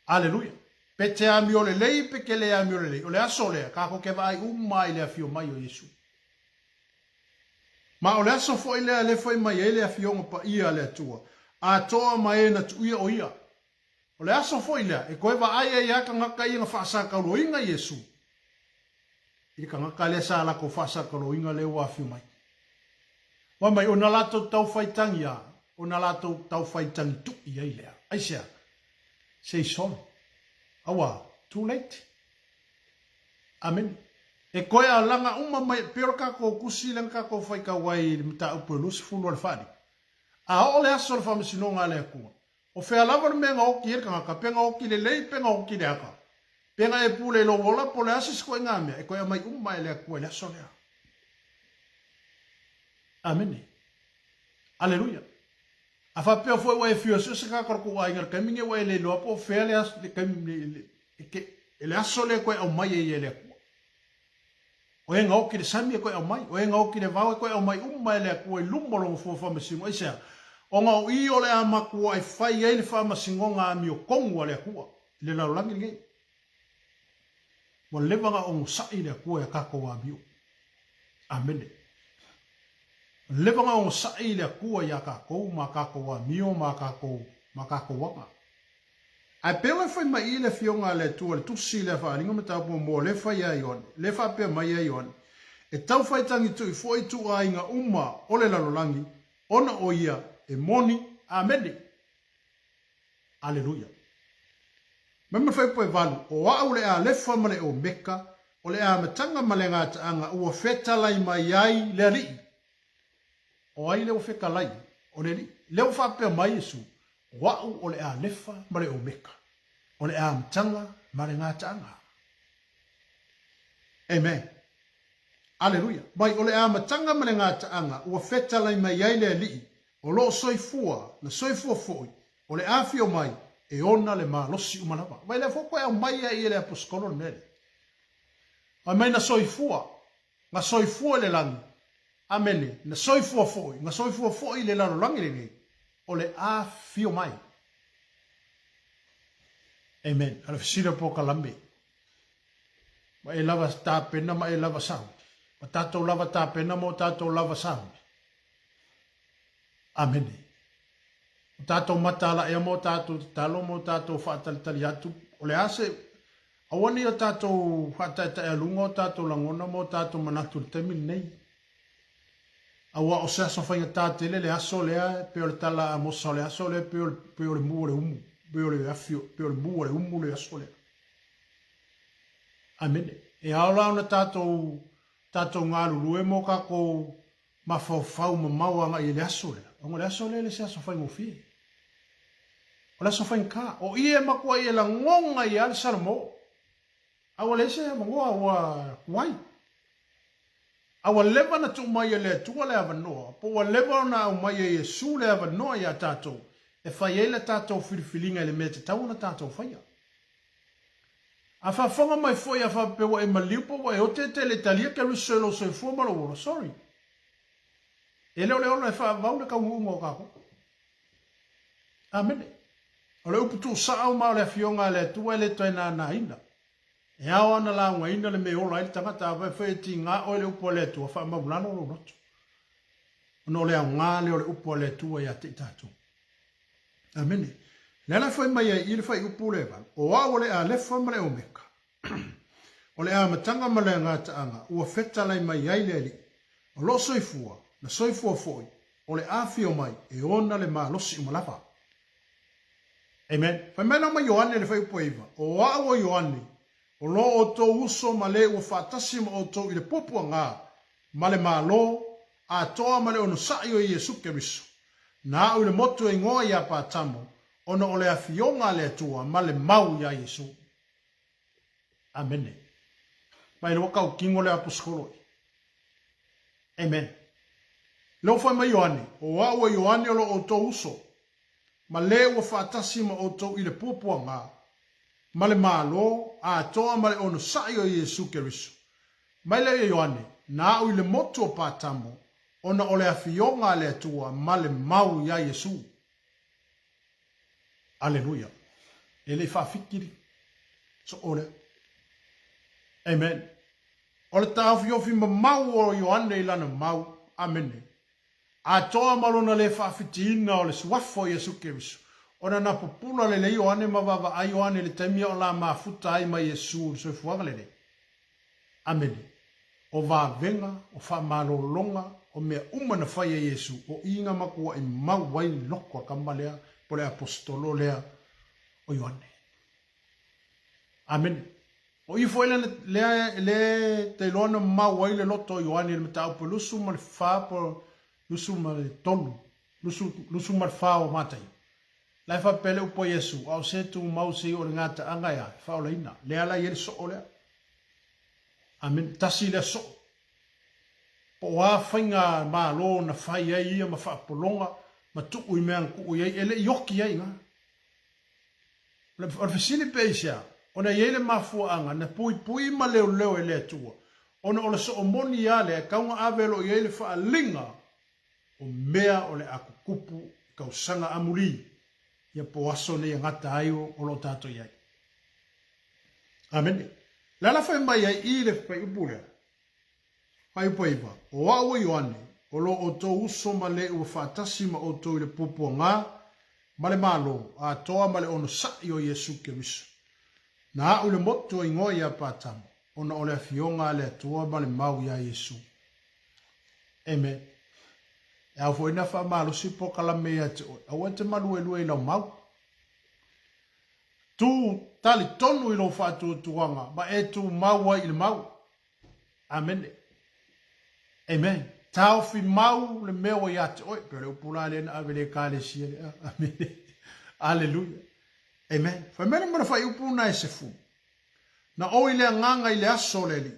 Speaker 1: Aleluia. Pe te amio lelei pe ke le amio lelei. O le aso lea, kākou ke vaai uma i le afio mai o Iesu. Ma o le aso foi lea e fai mai ai le Afioga Paia a le Atua, atoa ma e na tuuia o ia. O le aso foi lea e toe vaai ai lava tagata ia na faasakauloina Iesu i le tagata lea sa latou faasakauloina lea ua afio mai. Fai mai, o na latou tau faitagi a, o na latou tau faitagi tui ai lea. Aisea? Se i solo. Aua, too late. Amene. E toe alaga uma mai, e pei o le tatou tusi lea na tatou faitau ai i le mataupu e 20 o le Faaaliga. A oo le aso o le faamasinoga a le Atua, o fea lava le mea na oti ai le tagata, pe na oti lelei pe na oti leaga, pe na e pule i lou ola po o le a se isi ituaiga mea, e toe aumai uma e le Atua i le aso lea. Amene. Aleluia. A faapea foi ua e fiu e sue se tagata o le tou aiga i le taimi lenei ua e le iloa po o fea le aso, le taimi, le, e te, le aso lea e toe aumai ai e le Atua. O e na oti i le sami e toe aumai, o e na oti i le vao e toe aumai uma e le Atua i luma o Lona fua faamasino. Aisea? Ona o i o le a matuai fai ai le faamasinoga amiotonu a le Atua i le lalolagi lenei. Ua leva ona onosai le Atua i a tatou amio. Amene. Ua leva ona onosai le Atua iā tatou ma a tatou amio ma a tatou, ma a tatou aga. Ae pei ua e fai mai i le Afioga a le Atua i le Tusi lea Faaaliga Mataupu Muamua lea fai ia Ioane, lea faapea mai ai Ioane, E tau faitagitui foi ituaiga uma o le lalolagi, ona o ia e moni. Amene. Aleluia. Mai ma le fuaiupu e valu, O au le Alefa ma le Omeka, o le amataga ma le gataaga ua fetalai mai ai le Alii. O ai lea ua fetalai? O le Alii. Lea ua faapea mai Iesu, O au o le Alefa ma le Omeka, o le amataga ma le gataaga. Amen. Aleluia. Mai o le amataga ma le gataaga ua fetalai mai ai le Alii, o lo o soifua, na soifua foi, o le afio mai, e ona le malosi uma lava. Vai lea foi toe aumai ai e le aposetolo le mea lea. Fai mai na soifua, na soifua i le lagi, amene, na soifua foi, na soifua foi i le lalolagi lenei, o le afio mai. Amen. O le fesili o polokalame. Ma e lava tapena ma e lava sauni. Ma tatou lava tapena ma o tatou lava sauni. Amene. O tatou mataalaia ma o tatou tatalo ma o tatou faatalitali atu, o le a se, aua ne i o tatou faataetaealuga o tatou lagona ma o tatou manatu i le taimi lenei. Aua o se aso faigata tele le aso lea, e pei o le tala a Amosa, o le aso lea e pei o le, pei o le mu o le umu, pei o le afi, pei o le mu o le umu le aso lea. Amene. E ao la ona tatou, tatou galulue mo tatou mafaufau mamao agai i le aso lea, ona o le aso lea e le se aso faigofie. O le aso faigata. O i e matuai e lagona ai lava le Salomõ. A ua leai se avanoa ua tuai. A ua leva ona tuu mai e le Atua le avanoa, po ua leva ona aumai e Iesu le avanoa iā tatou e fai ai le tatou filifiliga i le mea e tatau ona tatou faia. A faafofoga mai foi a faapea ua e maliu po ua e ote e te le talia Keriso i lou soifua ma lou ola, sorry. E le o le ola e faavavau le taunuuga o tatou. Amene. O le upu tuusao ma o le Afioga a le Atua e le toe nānāina. E ao ona laugaina le mea e ola ai le tagata, afai foi e tiga oe le upu a le Atua, faamaulalo lou loto. Ona o le aoga lea o le upu a le Atua ia te i tatou. Amene. Le ala fai mai ai i le fuaiupu le valu, o au o le Alefa ma le Omeka, o le amataga ma le gataaga ua fetalai mai ai le Alii, o loo soifua, na soifua foi, o le afio mai e ona le malosi uma lava. Amen. Fai mai la ma Ioane le fuaiupu e iva, o au o Ioane, o lo outou uso ma le ua faatasi ma outou i le puapuaga ma le Malo atoa ma le onosai o Iesu Keriso. Na au i le motu e igoa iā Patamo, ona o le afioga a le Atua ma le mau iā Iesu. Amene. Mai le ua tautino le aposetolo i. Amen. Lea ua fai mai Ioane, o au o Ioane o lo outou uso, ma le ua faatasi ma outou i le puapuaga, ma le Malo atoa ma le onosai o Iesu Keriso. Mai lea ia Ioane, na au i le motu o Patamo, ona o le afioga a le Atua ma le mau iā Iesu. Aleluia. E le i faafikili soo lea. Amen. O le taofiofi mamau o Ioane i lana mau. Amene. Atoa ma lona le faafitiina o le Suafa o Iesu Keriso, ona na pupula lelei Ioane ma vaavaai Ioane i le taimi a o la mafuta ai ma Iesu i le soifuaga lelei. Amene. O vavega, o faamalologa, o mea uma na fai e Iesu, o i na makuaʻi mau ai loko a kama lea po le aposetolo lea o Ioane. Amene. O i foi lea, lea, lea te iloa na mau ai le loto o Ioane i le mataupu e 24 po 23, 24 o Mataio. La e faapea le upu a Iesu, a o se tumau se i o le gataaga e a, e faaolaina. Lea la e i ai le soo lea. Amene. Tasi lea soo. Po o a faiga malo na fai ai ia ma faapologa ma tuu i mea na tuu i ai, e le i oki ai i ina. O le fesili pe aisea, ona e i ai le mafuaaga na puipui ma leoleo e le Atua, ona o le soo moni a lea e tau na ave loa i ai le faaliga o mea o le a tutupu i tausaga amuli, ia po o aso nei e gata ai o lo o tatou i ai. Amene. Le ala fai mai ai i le fuaiupu lea, Fuaiupu 9, O au o Ioane, o lo outou uso ma le ua faatasi ma outou i le puapuaga ma le malo atoa ma le onosaʻi o Iesu Keriso. Na a'u i le motu o igoa ia Patamo, ona o le afioga a le Atua ma le mau iā Iesu. Amen. E ao foi na faamalosi polokalame ia te oe, aua e te maluelue i lau mau. Tū talitonu i lou faatuatuaga ma e tumau ai i le mau. Amene. Amen. Taofi mau le mea ua ia te oe. Pei o le upu la lea na ave i le Ekalesia lea. Amene. Aleluia. Amen. Fai mai le ma le faaiupu na e sefulu. Na ou i le agaga i le aso o le Alii.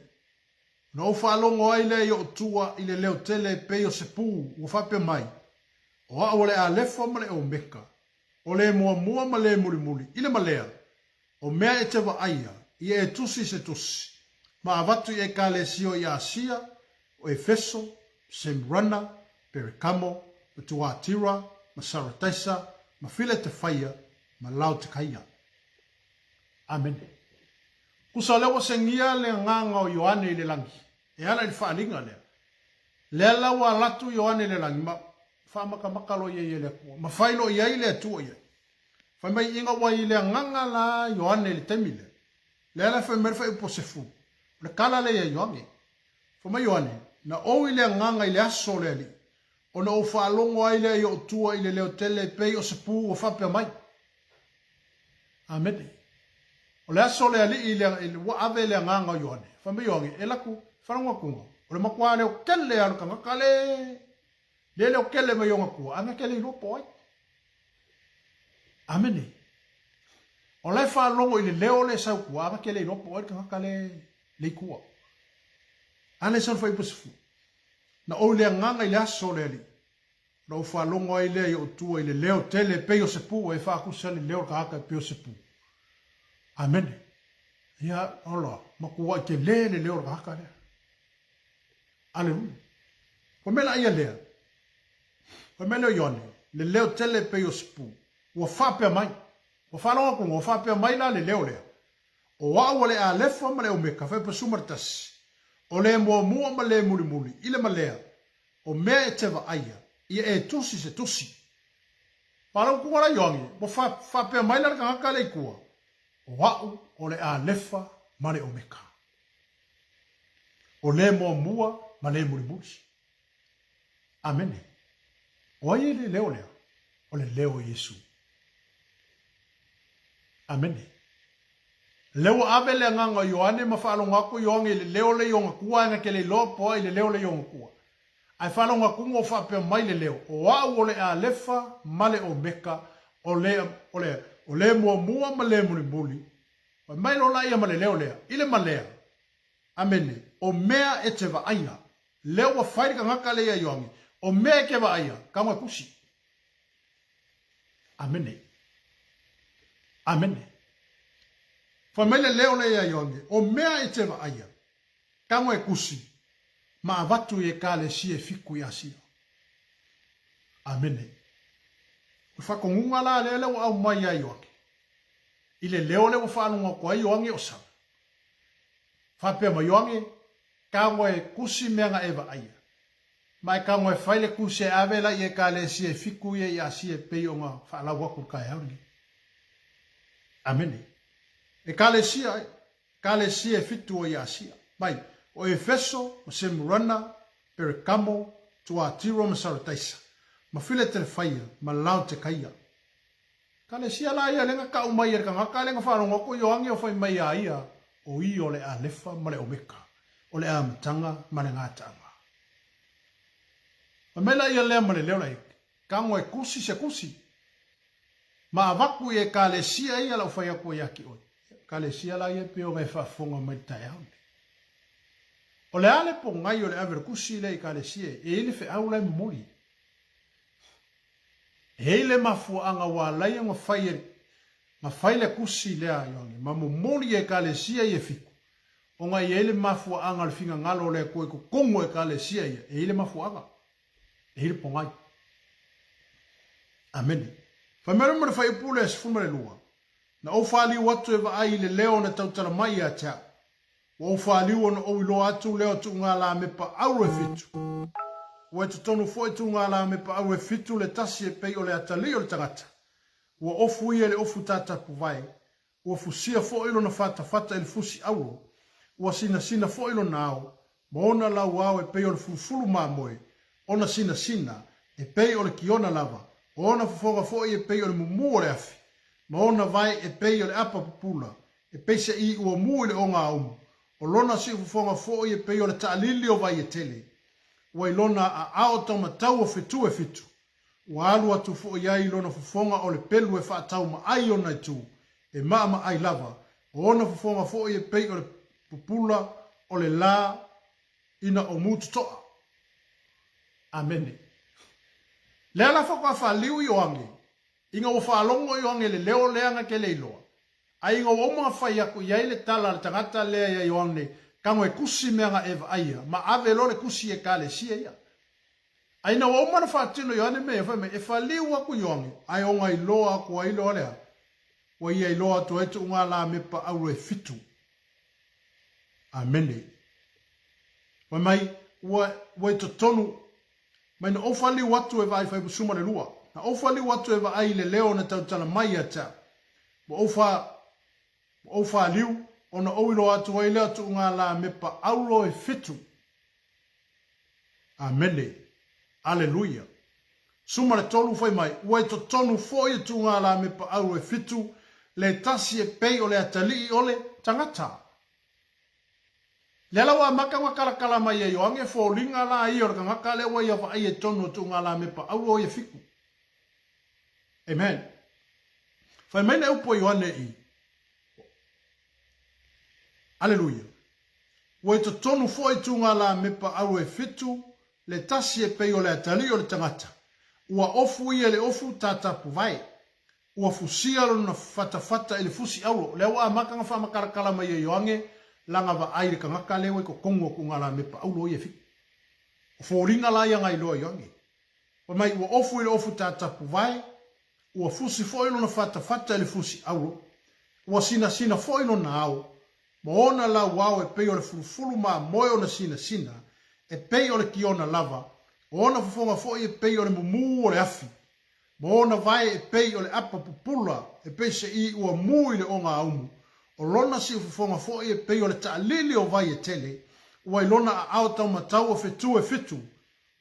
Speaker 1: Na ou faalogo ai lea i ou tua i le leo tele e pei o se pū ua faapea mai, O au o le Alefa ma le Omeka, o le muamua ma le mulimuli, i le malea, o mea e te vaaia, ia e tusi se tusi, ma avatu i Ekalesia o i Asia, o Efeso, Semurana, Perekamo, ma Tuatira, ma Sarataisa, ma Filetefaia, ma Laotekaia. Amene. Kusa lea ua segia le agaga o Ioane i le lagi, e ala i le faaaliga lea. Lea la ua alatu Ioane i le lagi, ma faamakamaka loa ia i le Atua, ma fai loa i ai le Atua i ai. Fai mai ina ua i le agaga la Ioane i le taimi lea, lea la e fai mai le faaiupu o Sefulu, o le tala lea ia Ioane. Fai mai Ioane, Na ou i le agaga i le aso o le Alii, ona ou faalogo ai lea i ou tua i le leo tele e pei o se pū ua faapea mai. Amene. O le aso o le Alii i le, ua ave le agaga o Ioane. Fai mai Ioane, E laku, faalogo atu, o le matua leo tele lava o le tagata le, le leo tele mai ona tua, a na ke le iloa po o ai. Amene. O la e faalogo i le leo le sau tua, a na ke le iloa po o ai le tagata le, le i tua. A le sau le fuaiupu 10. Na ou i le agaga i le aso o le Alii, ona ou faalogo ai lea i ou tua i le leo tele e pei o se pū, e faakusa le leo o le tagata e pei o se pū. Amene. Ia, ola, matuai tele le leo o le tagata lea. Aleluia. Fai mai la ia lea, fai mai lea o Ioane, le leo tele e pei o se pū, ua faapea mai, ua faalogo atu, ua faapea mai la le leo lea, O au o le Alefa ma le Omeka, 11, o le muamua ma le mulimuli, i le malea, o mea e te vaaia, ia e tusi se tusi. Faalogo la Ioane, ua faapea mai la le tagata lea i tua, O au o le Alefa ma le Omeka, o le muamua ma le mulimuli. Amene. O ai le leo lea? O le leo o Iesu. Amene. Lea ua ave le agaga o Ioane ma faalogo atu Ioane i le leo le i ona tua ae na te le iloa po ai le leo le i ona tua. Ae faalogo atu o faapea mai le leo, o au o le Alefa ma le Omeka, o le, o le, o le muamua ma le mulimuli. Fai mai loa laia ma le leo lea, i le malea. Amene. O mea e te vaaia. Lea ua fai le tagata lea ia Ioane, o mea e te vaaia, tago e tusi. Amene. Amene. Fai mai le leo lea ia Ioane, o mea e te vaaia, tago e tusi, ma avatu i Ekalesia e fitu i Asia. Amene. O le faatonuga la lea lea ua aumai ia Ioane, i le leo lea ua faalogo atu ai Ioane o sau. Faapea mai Ioane, Tago e kusi mea na e vaaia. Ma e tago e fai le kusi e ave la i Ekalesia e fiku ia i Asia e pei ona faalau atu i le taeao lenei. Amene. Ekalesia, Ekalesia e fitu o i Asia. Mai, o Efeso, ma Semurana, Perekamo, Tuatiro ma Sarataisa, ma Filetelefaia, ma Laotekaia. Ekalesia la ia lea na tau mai e le tagata lea na faalogo atu Ioane o fai mai ia ia, o ia o le Alefa ma le Omeka, o le Amataga ma le Gataaga. Fai mai la ia lea ma le leo laiti, Tago e kusi se kusi, ma avatu i Ekalesia ia lau fai atu ai ia te oe. Ekalesia la ia e pei ona e faafofoga mai i le taeao lenei. O le a le pogai o le ave o le kusi lea i Ekalesia e i ai le feau la e momoli. E i ai le mafuaaga ua ala ai ona fai e na fai le kusi lea a Ioane ma momoli i Ekalesia ia e fitu, ona e i ai le mafuaaga o le finagalo o le Atua i totonu o Ekalesia ia, e i ai le mafuaaga, e i ai le pogai. Amene. Fai mai loa ma le fuaiupu lea 12, Na ou faliu atu e vaai i le leo na tautala mai ia te au. Ua ou faliu ona ou iloa atu lea o tuugalamepa auro e fitu. Ua i totonu foi tuugalamepa auro e fitu le tasi e pei o le atalii o le tagata. Ua ofu ia i le ofu tatapuvae, ua fusia foi lona fatafata i le fusi auro, ua sinasina foi lona ao, ma ona lauao e pei o le fulufulu mamoe, ona sinasina, e pei o le kiona lava, o ona fofoga foi e pei o le mumu o le afi, ma ona vae e pei o le apa pupula, e pei se i ua mu i le ogaumu, o lona siufofoga foi e pei o le taalili o vai e tele, ua i lona aao taumatau o fetu e fitu, ua alu atu foi ai lona fofoga o le pelu e faataumaai ona itu, e maamaai lava, o ona fofoga foi e pei o le pupula o le la ina o mu totoa. Amene. Lea la faatoa faaliu Ioane, ina ua faalogo Ioane i le leo lea na te le iloa, A ina ua uma ona fai atu i ai le tala a le tagata lea ia Ioane, tago e kusi mea na e vaaia, ma ave loa le kusi i Ekalesia ia. A ina ua uma ona faatino Ioane mea ia, fai mai, e faliu atu Ioane, ae ona iloa atu ai loa lea, ua ia iloa atu ai tuuga lamepa auro e fitu. Amene. Fai mai, ua, ua i totonu, mai na ou faliu atu e vaai fai musuma le lua. Na ou faliu atu e vaai i le leo na tautala mai ia te au. Ua ou fa, ua ou faliu, ona ou iloa atu ai lea tuuga lamepa auro e fitu. Amene. Aleluia. Suma le tolu fai mai, ua i totonu foi e tuuga lamepa auro e fitu, le tasi e pei o le atalii o le tagata. Lea la ua amata ona kalakala mai e Ioane foliga la ia o le tagata lea ua ia vaaia i totonu o tuuga lamepa auro ia fitu. Amen. Fai mai le upu a Ioane i, Aleluia. Ua i totonu foi tuuga lamepa auro e fitu, le tasi e pei o le atalii o le tagata. Ua ofu ia i le ofu tatapuvae. Ua fusia lona fatafata i le fusi auro. Lea ua amata ona faamatalatala mai e Ioane lana vaai i le tagata lea ua i totonu o tuuga lamepa auro ia e fitu. O foliga la ia na iloa e Ioane. Fai mai, ua ofu i le ofu tatapuvae, ua fusi foi lona fatafata i le fusi auro, ua sinasina foi lona ao, ma ona lauao e pei o le fulufulu mamoe ona sinasina, e pei o le kiona lava, o ona fofoga foi e pei o le mumu o le afi, ma ona vae e pei o le apa pupula, e pei se i ua mu i le ogaumu, o lona siufofoga foi e pei o le taalili o vai e tele, ua i lona aao taumatau o fetu e fitu,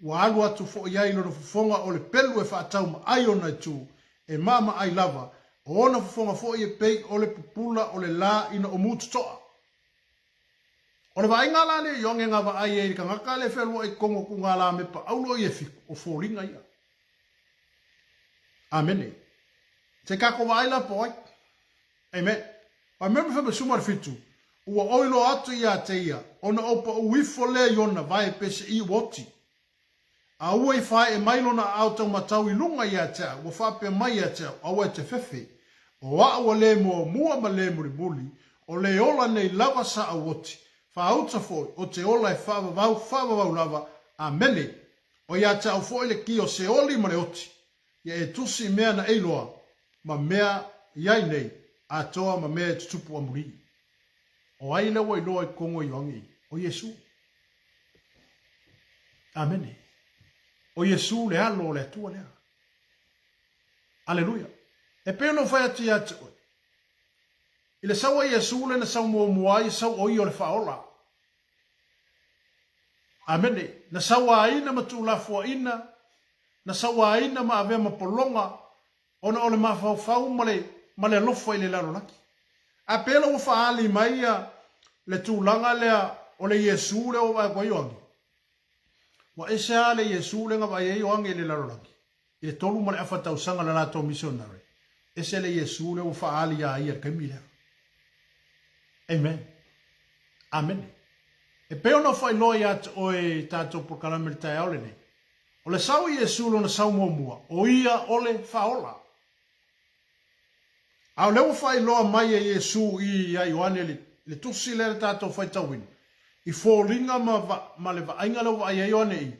Speaker 1: Ua alu atu foi ai lona fofoga o le pelu e faataumaai ona itu, e maamaai lava, o ona fofoga foi e pei o le pupula o le la ina o mu totoa. O le vaaiga la lea Ioane na vaai ai i le tagata lea e fealuai i totonu o tuugalamepa auro ia e fitu, o foliga ia. Amene. Se tatou vaai la po o ai. Amen. Fai mai ma suma le fitu, ua oi loa atu ia te ia, ona ou paʻu ifo lea i ona vae pese i ua oti. A ua i faeʻe mai lona aao taumatau i luga ia te au, ua faapea mai ia te au, Aua e te fefe, o aʻu ua le muamua ma le mulimuli, o le ola nei lava sa au oti, faauta foi, o te ola e faavavau, faavavau lava. Amene. O ia te au foi le ki o Seoli ma le oti. Ia e tusi i mea na eiloa, ma mea i ai nei, atoa ma mea e tutupu amuli. O ai lea ua iloa i kogo Ioane i? O Iesu. Amene. O Iesu le Alo o le Atua lea. Aleluia. E pei ona ou fai atu ia te oe, i le sau a Iesu lea na sau muamua ai, sau o ia o le Faaola. Amene. Na sauaina ma tuulafoaina, na sauaina ma avea ma pologa, ona o le mafaufau ma le, ma le alofa i le lalolagi. A pei la ua faaali mai ia le tulaga lea o le Iesu lea ua vaai atu ai Ioane, ua ese lava le Iesu lea na vaai ai Ioane i le lalolagi, i le 3.5 tausaga o le latou misionare, ese le Iesu lea ua faaali ia ia i le taimi lea. Amen. Amene. E pei ona ou faailoa ia te oe i tatou polokalame i le taeao lenei, o le sau o Iesu lona sau muamua, o ia o le Faaola. A o lea ua faailoa mai e Iesu i ia Ioane i le tusi lea le tatou faitauina, i foliga ma, ma le vaaiga lea ua vaai ai Ioane i,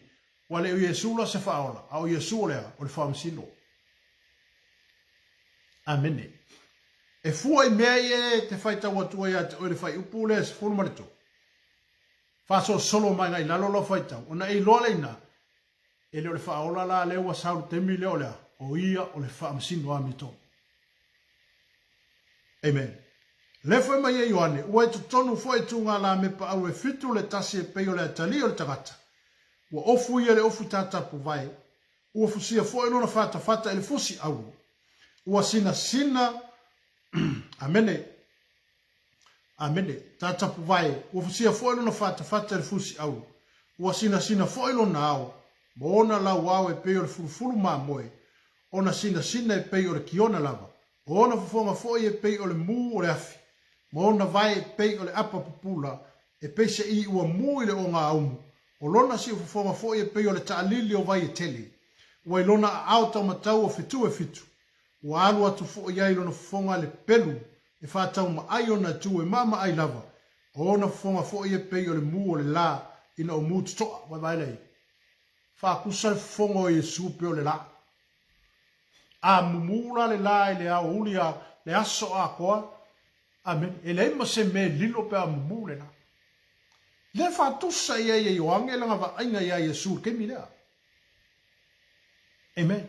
Speaker 1: ua le o Iesu la se Faaola, a o Iesu o le a? O le Faamasino. Amene. E fua i mea ia e te faitau atu ai ia te oe i le fuaiupu lea e 13. Faasolosolo mai agai i lalo lau faitau, ona e iloa lea i ina, e le o le faaola la lea ua sau i le taimi lea o le a? O ia o le faamasino amiotonu. Amen. Lea fai mai e Ioane, ua i totonu foi i tugalamepa au e fitu le tasi e pei o le atalii o le tagata. Ua ofu ia i le ofu tatapuvae, Ua fusia foi lona fatafata i le fusi auro. Ua sinasina, amene, amene, tatapuvae, ua fusia foi lona fatafata i le fusi auro. Ua sinasina foi lona ao, ma ona lauao e pei o le fulufulu mamoe, ona sinasina e pei o le kiona lava, o ona fofoga foi e pei o le mu o le afi, ma ona vae e pei o le apa pupula, e pei se i ua mu i le ogaaumu, o lona siufofoga foi e pei o le taalili o vai e tele. Ua i lona aao taumatau o fetu e fitu, ua alu atu foi ai lona fofoga le pelu e faataumaai ona itu e maamaai lava, o ona fofoga foi e pei o le mu o le la ina o mu totoa. Vaevae lea i. Faatusa le fofoga o Iesu pei o le la. A mumu la le la i le aoauli a le aso atoa, Amene. E leai ma se mea e lilo pe a mumu le la. Lea faatusa i ai e Ioane lana vaaiga iā Iesu i le taimi lea. Amen.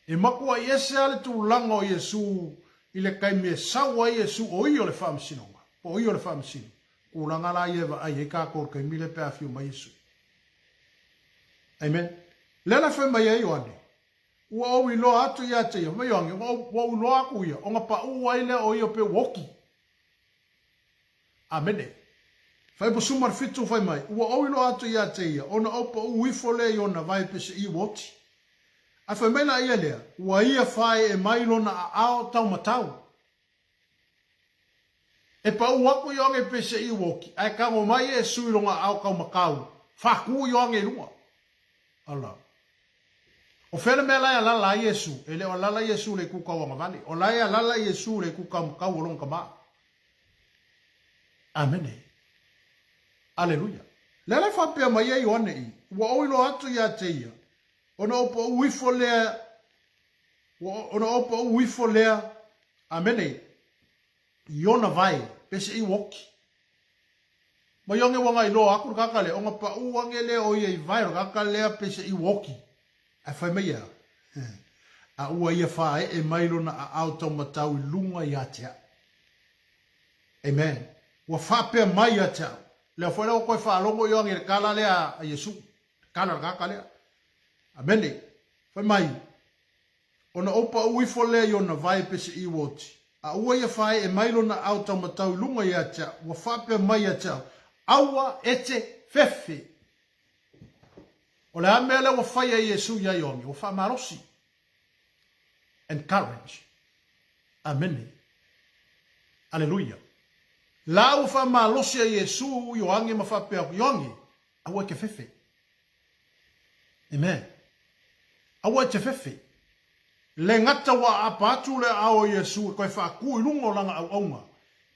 Speaker 1: E matuai ese lava le tulaga o Iesu i le taimi e sau ai Iesu o ia o le faamasinoga, po o ia o le faamasino. Tulaga la ia e vaai ai tatou i le taimi lea pe a afio mai Iesu. Amen. Lea la fai mai ai Ioane, Ua ou iloa atu ia te ia. Fai mai Ioane, ua ou iloa atu ia, ona paʻū ai lea o ia pei ua oti. Amene. Fuaiupu 17 fai mai, Ua ou iloa atu ia te ia, ona ou paʻū ifo lea i ona vae pese ua oti. Ae fai mai la ia lea, Ua ia faeʻe mai lona aao taumatau. E paʻū aku Ioane i pese ua oti, ae tago mai Iesu i lona aao taumatau, faatu Ioane i luga. Ala. O fea le mea la e alala ai Iesu? E le o alala Iesu i le itu tauagavale. O la e alala Iesu i le itu taumatau o lona Tama. Amene. Aleluia. Lea la e faapea mai ai Ioane i, Ua ou iloa atu ia te ia, ona ou paʻū ifo lea, ona ou paʻū ifo lea, amene, i ona vae, pese i ua oti. Mai age ua gailoa aku le tagata lea, ona paʻū age lea o ia i vae o le tagata lea pese i ua oti. Ae fai mai e a? A ua ia faaee mai lona aao taumatau i luga ia te au. Amen. Ua faapea mai ia te au. Lea foi la ua toe faalogo Ioane i le tala lea a Iesu. Le tala a le tagata lea. Amene. Fai mai, Ona ou paʻū ifo lea i ona vae pese i ua oti, a ua ia faaee mai lona aao taumatau i luga ia te au, ua faapea mai ia te au, Aua e te fefe! O le a mea lea ua fai e Iesu iā Ioane? Ua faamalosi. Encourage. Amene. Aleluia. La ua faamalosi e Iesu Ioane ma faapea atu, Ioane, aua e te fefe. Amen. Aua e te fefe. Le gata ua aapa atu le aao o Iesu e toe faatu i luga o lana auauna,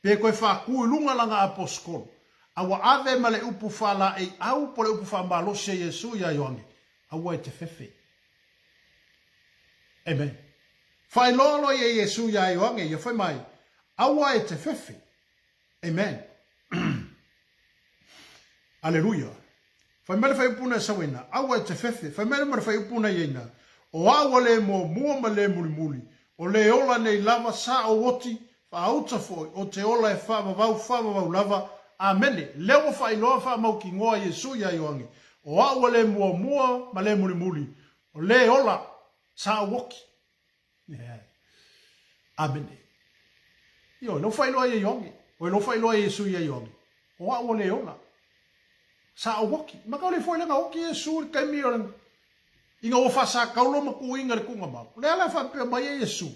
Speaker 1: pe toe faatu i luga lana aposetolo, a ua ave ma le upu faalaeiau po o le upu faamalosi a Iesu iā Ioane, aua e te fefe. Amen. Faailoa loa ia Iesu iā Ioane ia, fai mai, aua e te fefe. Amen. Aleluia. Fai mai le faaiupu na e sau ai na, Aua e te fefe. Fai mai le ma le faaiupu na i ai na, O au a le muamua ma le mulimuli, o le ola nei lava sa ou oti, faauta foi, o te ola e faavavau faavavau lava. Amene. Lea ua faailoa faamautinoa Iesu iā Ioane, O au a le muamua ma le mulimuli, o le ola sa ou oti. Amene. Ioe, lou faailoa ia Ioane. Oe lou faailoa Iesu ia Ioane. O au o le ola. Sa ou oki. Ma ka le foi lenga oki Iesu i le taimi o le ina ua faasakaulo ma tuuina le tuuga mau. O le ala e faapea mai ai Iesu,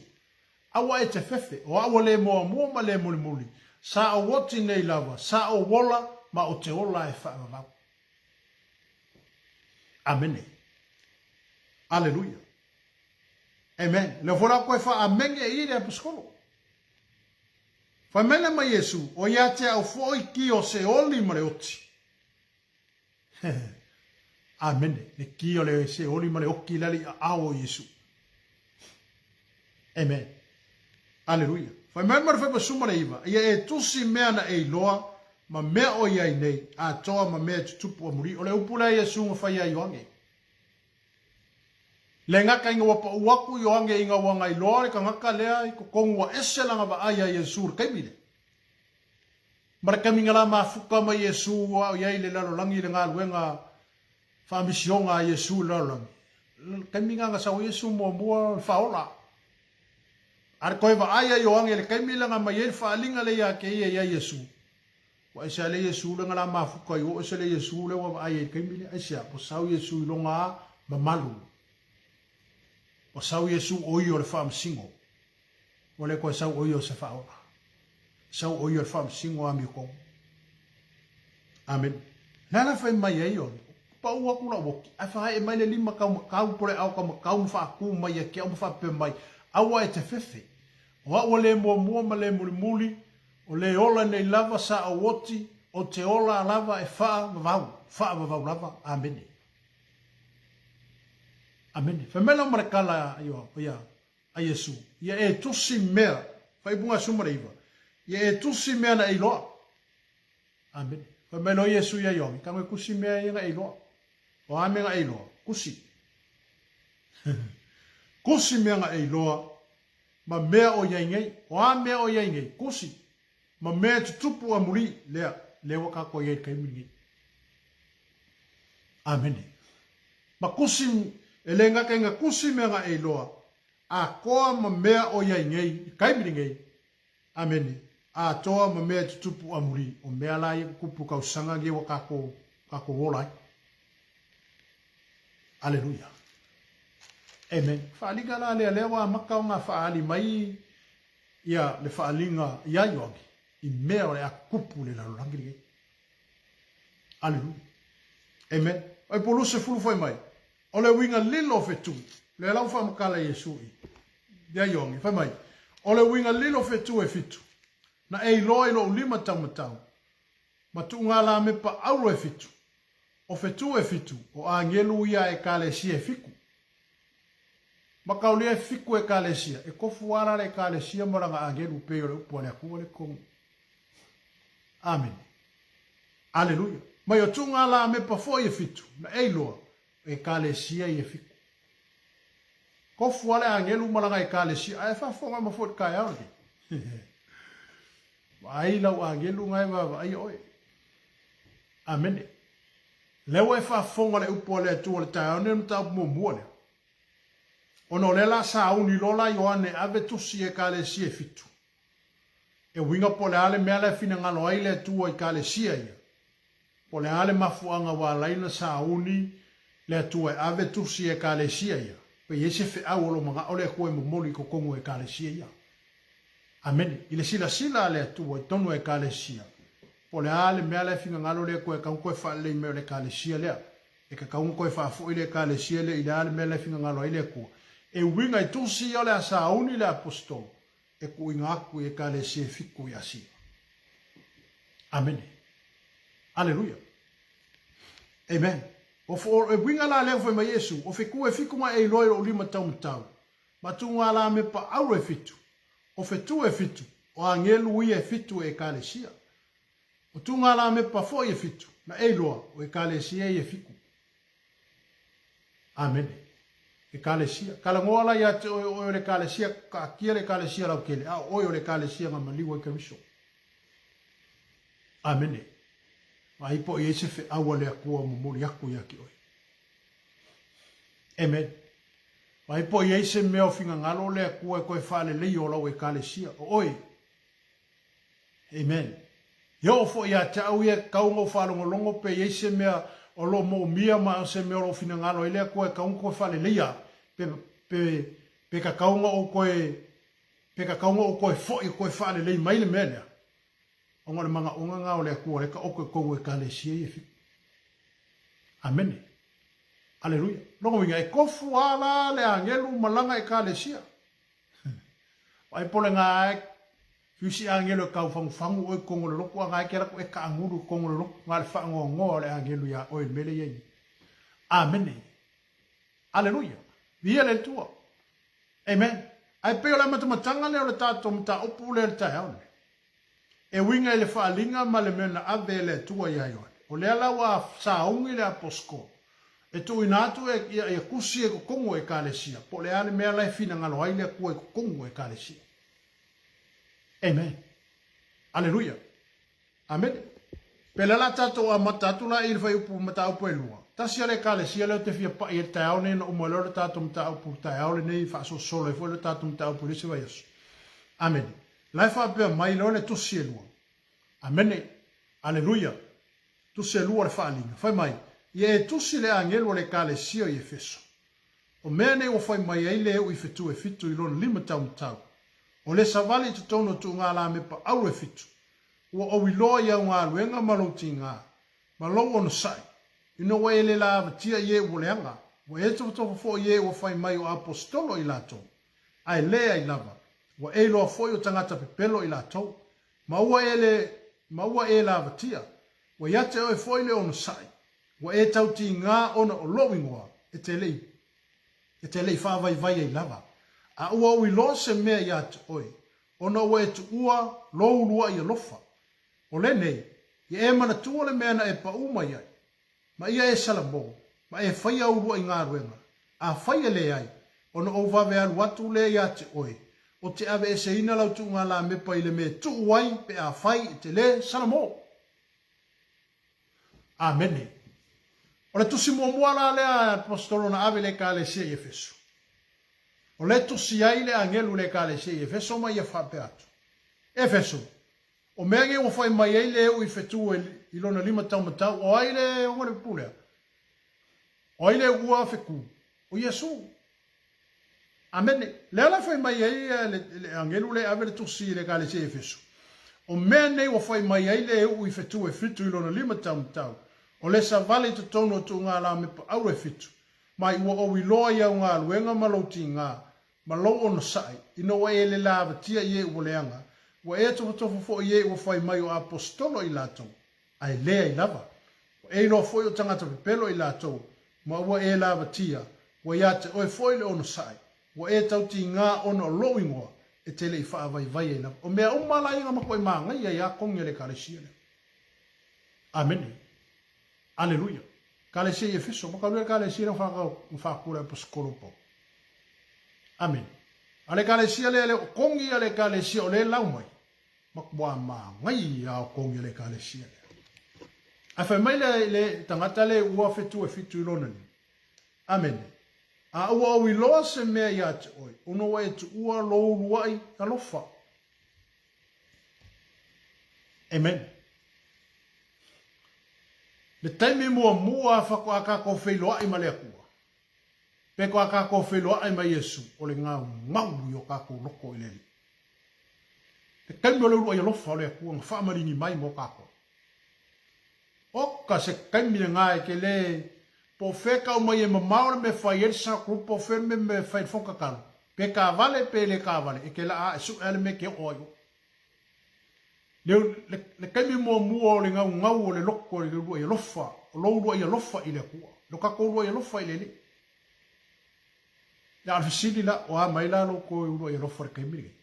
Speaker 1: Aua e te fefe, o au o le muamua ma le mulimuli, sa ou oti nei lava, sa ou ola, ma o te ola e faavavau. Amene. Aleluia. Amen. Lea foi la koe faamenge i le aposikolo. Fai mai le mai Iesu, o ia te au foi ki o se oli ma le oti. Amene. Le ki o le se oli ma le oki lale i ao o Iesu. Amen. Aleluia. Fai mai ma le fai suma le iva, ia e tusi mea na e iloa, ma mea o iai nei, atoa ma mea e tutupu a muri. O le upu lea Iesu nga fai ia Ioane. Le gata ina ua pau aku Ioane ina ua gailoa le tagata lea i totonu ua ese lana vaai ia Iesu i le taimi lea. Ma le taimi na la mafuta mai Iesu a o i ai i le lalolagi i le galuega faamisioga a Iesu i le lalolagi, le taimi na na sau ai Iesu muamua le faaola. A le toe vaai a Ioane i le taimi lea na aumai ai le faaaliga lea ia te ia ia Iesu, Ua ese a le Iesu lea na la mafuta i o, ese le Iesu lea ua vaai ai i le taimi lea. Aisea? Ua sau Iesu i lona mamalu. Ua sau Iesu o ia o le faamasino. Ua le toe sau o ia o se faaola. Sau o ia o le faamasino amiotonu. Amene. Le ala fai mai ai o pau aku lau oki, ae faaee mai le lima taumatau po le ao taumatau ma faatu mai ia te au ma faapea mai, aua e te fefe. O au a le muamua ma le mulimuli, O le ola nei lava sa ou oti, o te ola lava e faavavau, faavavau lava. Amene. Amene. Fai mai lau ma le tala a Ioa, ia, a Iesu, ia e tusi mea, faaipuga 19, ia e tusi mea na e iloa. Amene. Fai mai loa Iesu ia Ioane, tago e tusi mea ia na e iloa. O a mea na e iloa? Tusi. Tusi mea na e iloa ma mea o i ai nei. O a mea o i ai nei? Kusi. Ma mea e tutupu amuli, lea, lea ua kākou i ai i le taimi lenei. Amene. Ma kusi, e le gata ina kusi mea na e iloa, atoa ma mea o i ai nei i le taimi lenei, Amene. Atoa ma mea e tutupu amuli, o mea la ia tutupu kausaga nei ua kākou, kākou ola ai. Aleluia. Amen. Faaaliga la lea, lea ua amata ona faaali mai ia le faaaliga ia Ioane i mea o le a tutupu i le lalolagi lenei. Aleluia. Amen. Oi po 20 fai mai, o le uiga lilo o fetu, lea la ua faamatala Iesu i ia Ioane, fai mai, o le uiga lilo o fetu e fitu, na e iloa i lou lima taumatau, ma tuuga lamepa auro e fitu, O fetu e fitu, o agelu ia a Ekalesia e fiku. Ma kaulia e fiku Ekalesia, e kofu a la le Ekalesia ma lana agelu pei o le upu a le Atua le tonu. Amene. Aleluia. Mai o tuuga la mepa foi e fitu, na e iloa, o Ekalesia ia e fiku. Kofu a le agelu ma lana Ekalesia, ae faafofoga ma foi i le taeao lenei. Vaai lau agelu na e vaavaaia oe. Amene. Lea ua e faafofoga le upu a le Atua i le taeao nei o le mataupu muamua lea. Ona o lea la sauni loa la Ioane e ave tusi i Ekalesia e fitu. E uiga po o le a le mea la e finagalo ai le Atua i Ekalesia ia. Po o le a le mafuaaga ua ala ai ona sauni le Atua e ave tusi i Ekalesia ia. Pe i ai se feau o lo o manao le Atua e momoli i totonu o Ekalesia ia. Amene. I le silasila a le Atua i totonu o Ekalesia, Po o le a le mea la e finagalo le Atua e tatau ona toe faalelei mai o le Ekalesia lea. E tatau ona toe faafoi le Ekalesia lea i le a le mea la e finagalo ai le Atua. E uiga i tusi ia o le a sauni le Aposetolo e tuuina atu i Ekalesia e fitu i Asia. Amene. Aleluia. Amen. O, o, e uiga la lea ua fai mai Iesu, o fetu e fitu ma e iloa i lou lima taumatau, ma tuga la me pa auro e fitu, O fetu e fitu, o agelu ia e fitu e Ekalesia. O tugalamepa foi e fitu, na e iloa, o Ekalesia ia e fiku. Amene. Ekalesia. Kalagoa la ia te oe, o oe o le Ekalesia, kaakia le Ekalesia laukele, a o oe o le Ekalesia na maliu ai Keriso. Amene. Vaai po o i ai se feau a le Akua o momoli aku ia te oe. Amen. Vaai po o i ai se mea o finagalo le Akua e toe faaleleia o lau Ekalesia, o oe. Amen. E oo foi ia te au ia e tatau ona ou faalogologo pe i ai se mea o lo o moomia ma o se mea o lo o finagalo ai le Atua e tatau ona toe faaleleia pe, pe, pe tatau ona ou toe, pe tatau ona ou toe foi e toe faalelei mai le mea lea. Ona o le manaoga lena o le Atua lea e taoto i totonu o Ekalesia ia e fitu. Amene. Aleluia. Lona uiga, e tofu lava la le agelu ma lana Ekalesia. Vaai po o le ga e fiu si agelu e taufagufagu oe i totonu o le lotu a ga e te alu atu e taagulu i totonu o le lotu, na o le faanoanoa o le agelu iā oe i le mea lea e i ai nei. Amene. Aleluia. Viia le Atua. Amen. Ae pei o le amatamataga lea o le tatou mataupu lea i le taeao lenei. E uiga i le faaaliga ma le mea na ave e le Atua iā Ioane. O lea la ua sauni le aposetolo e tuuina atu e ia ia tusi e totonu o Ekalesia, po o le a le mea la e finagalo ai le Atua i totonu o Ekalesia. Amen. Aleluia. Amene. Pele la tatou amata atu la i le fuaiupu mataupu e lua. Tasi a le Ekalesia lea ou te fia pai ai le taeao nei ona uma lea o le tatou mataupu i le taeao lenei faasolosolo ai foi le tatou mataupu i le isi vaiaso. Amene. La e faapea mai loa le tusi e lua. Amene. Aleluia. Tusi e lua o le faaaliga. Fai mai, Ia e tusi le agelu o le Ekalesia i Efeso. O mea nei ua fai mai ai le e'u i fetu e fitu i lona lima taumatau. O le savali i totonu o tuugalamepa auro e fitu. Ua ou iloa i au galuega ma lou tigā, ma lou onosai, ina ua e le lavatia i e ua leaga, ua e tofotofo foi i e ua fai mai o aposetolo i latou, ae leai lava, ua e iloa foi o tagata pepelo i latou, ma ua e le, ma ua e lavatia, ua ia te oe foi le onosai, ua e tau tigā ona o lou igoa, e te le i, e te le i faavaivai ai lava. A ua ou iloa se mea ia te oe, ona ua e tuua lou uluai alofa. O lenei, ia e manatua le mea na e paʻu mai ai, ma ia e salamo, ma e faia au uluai galuega, afai e leai, ona ou vave alu atu lea ia te oe, o te aveeseina lau tuugalamepa i le mea e tuu ai pe afai e te lē salamo. Amene. O le tusi muamua la lea a Aposetolo na ave i le Ekalesia i Efeso. O lea e tusi ai le agelu i le Ekalesia i Efeso ma ia faapea atu, Efeso, o mea nei ua fai mai ai le e'u i fetu i lona lima taumatau, o ai le ogo le pulea? O ai le ua fetu? O Iesu. Amene. Lea la fai mai ai le agelu lea e ave le tusi i le Ekalesia i Efeso. O mea nei ua fai mai ai le e'u i fetu e fitu i lona lima taumatau, o le savali i totonu o tuugalamepa auro e fitu, mai ua ou iloa i au galuega ma lou tigā, ma lou onosai, ina ua e le lavatia i e ua leaga, ua e tofotofo foi i e ua fai mai o aposetolo i latou, ae leai lava. Ua e iloa foi o tagata pepelo i latou, ma ua e lavatia, ua ia te oe foi le onosai, ua e tau tigā ona o lou igoa, e te le i faavaivai ai lava. O mea uma la ia na matuai magaia ai a kogi a le Ekalesia lea. Amene. Aleluia. Ekalesia i Efeso, makalu le Ekalesia lea na faatu e le aposetolo o Paulo. Amene. A le Ekalesia lea le o kogi a le Ekalesia o lea e lau mai, matua magaia o kogi a le Ekalesia lea. Ae fai mai le, le tagata le ua fetu e fitu i lona lima. Amene. A ua ou iloa se mea ia te oe, ona ua e tuua lou uluai alofa. Amen. Le taimi muamua faatoa tatou feiloai ma le Atua, pe toa tatou feiloai ma Iesu, o le gaugau i o tatou loto i le Alii. Le taimi o le uluai alofa o le Atua na faamaligi mai mo tatou. Oka se taimi lena e te le po o fea e tau mai e mamao le mea e fai ai le South Group, po o fea le mea e fai ai le Fono Tatalo, pe taavale pe le taavale, e te laa e sue lava le mea e te oo ai oe. Le, le, le taimi muamua o le gaugau o le loto i le uluai alofa, o lou uluai alofa i le Atua, lo tatou uluai alofa i le Alii. Ia, a o le fesili la, o a mai la lou toe uluai alofa i le taimi lenei?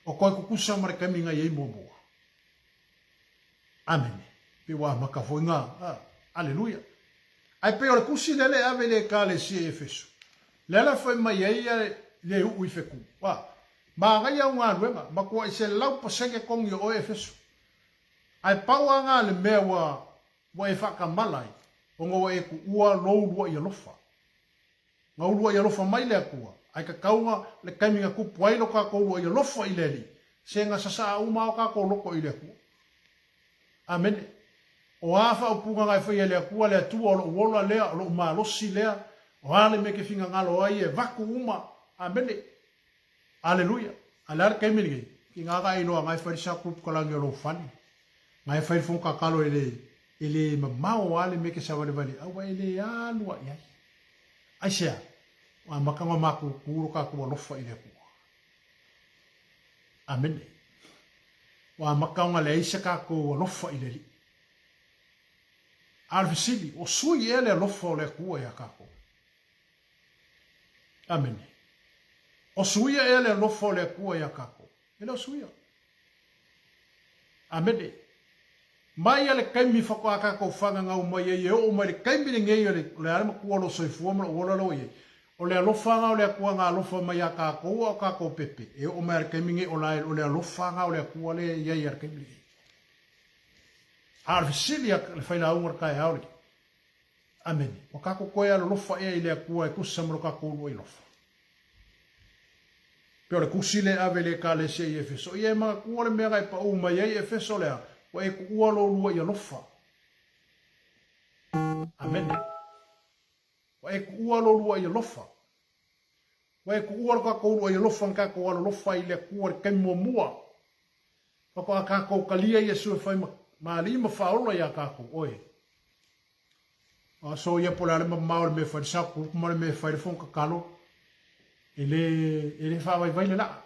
Speaker 1: O toe tutusa ma le taimi na i ai muamua. Amene. Pei ua amata foi nga, a, aleluia. Ae pei o le tusi lea le ave i le Ekalesia i Efeso, lea la fai mai ai ia le uu i fetu, a, manaia au galuega, matuai 100% togi o oe Efeso. Ae pau a nga le mea ua, ua e faatamala ai, ona ua e tuua lou lua'i alofa. Na ulua'i alofa mai le Atua, ae tatau na le taimi na tupu ai lo tatou ulua'i alofa i le Alii, se na sasaa uma o tatou loto i le Atua. Amene. O a faaupuga na e faia e le Atua, le Atua o lo'u ola lea, o lo'u malosi lea, o a le mea e te finagalo ai e avatu uma. Amene. Aleluia! A o le a le taimi lenei? Tiga na e iloa na e fai le sa group kalagi o lou fale, na e fai le fono tatalo e le, e le mamao a le mea e te savalivali ai, aua e le alu a i ai. Aisea? Ua amata ona matutu lo tatou alofa i le Atua. Amene. Ua amata ona leai se tatou alofa i le Alii. A o le fesili, o sui ea le alofa o le Atua ia tatou? Amene. O suia ea le alofa o le Atua ia tatou? E le o suia. Amene. Mai a le taimi faatoa tatou fagagau mai ai e oo mai le taimi lenei o le, o le a le matua o lou soifua ma lou ola lea ua i ai. O le alofa o le Atua na alofa mai ia tatou a o tatou pepe, e oo mai a le taimi lenei o la o le alofa o le Atua lea e i ai a le taimi lenei. A o le fesili a le failauga o le taeao lenei, Amene. Ua tatou toe alolofa ea i le Atua e tusa ma lo tatou uluai alofa? Pei o le tusi lea e ave i le Ekalesia i Efeso, ia e manatua le mea na e pau mai ai Efeso lea, ua e tuua lou uluai alofa. Amene. Ua e tuua lou uluai alofa. Ua e tuua lo tatou uluai alofa na tatou alolofa ai i le Atua i le taimi muamua. Faatoa tatou talia Iesu e fai ma Alii ma Faaola iā tatou, oe. A so ia po o le a le mamao o le mea e fai le sakuku ma le mea e fai le fono tatalo, e le, e le faavaivai le laa.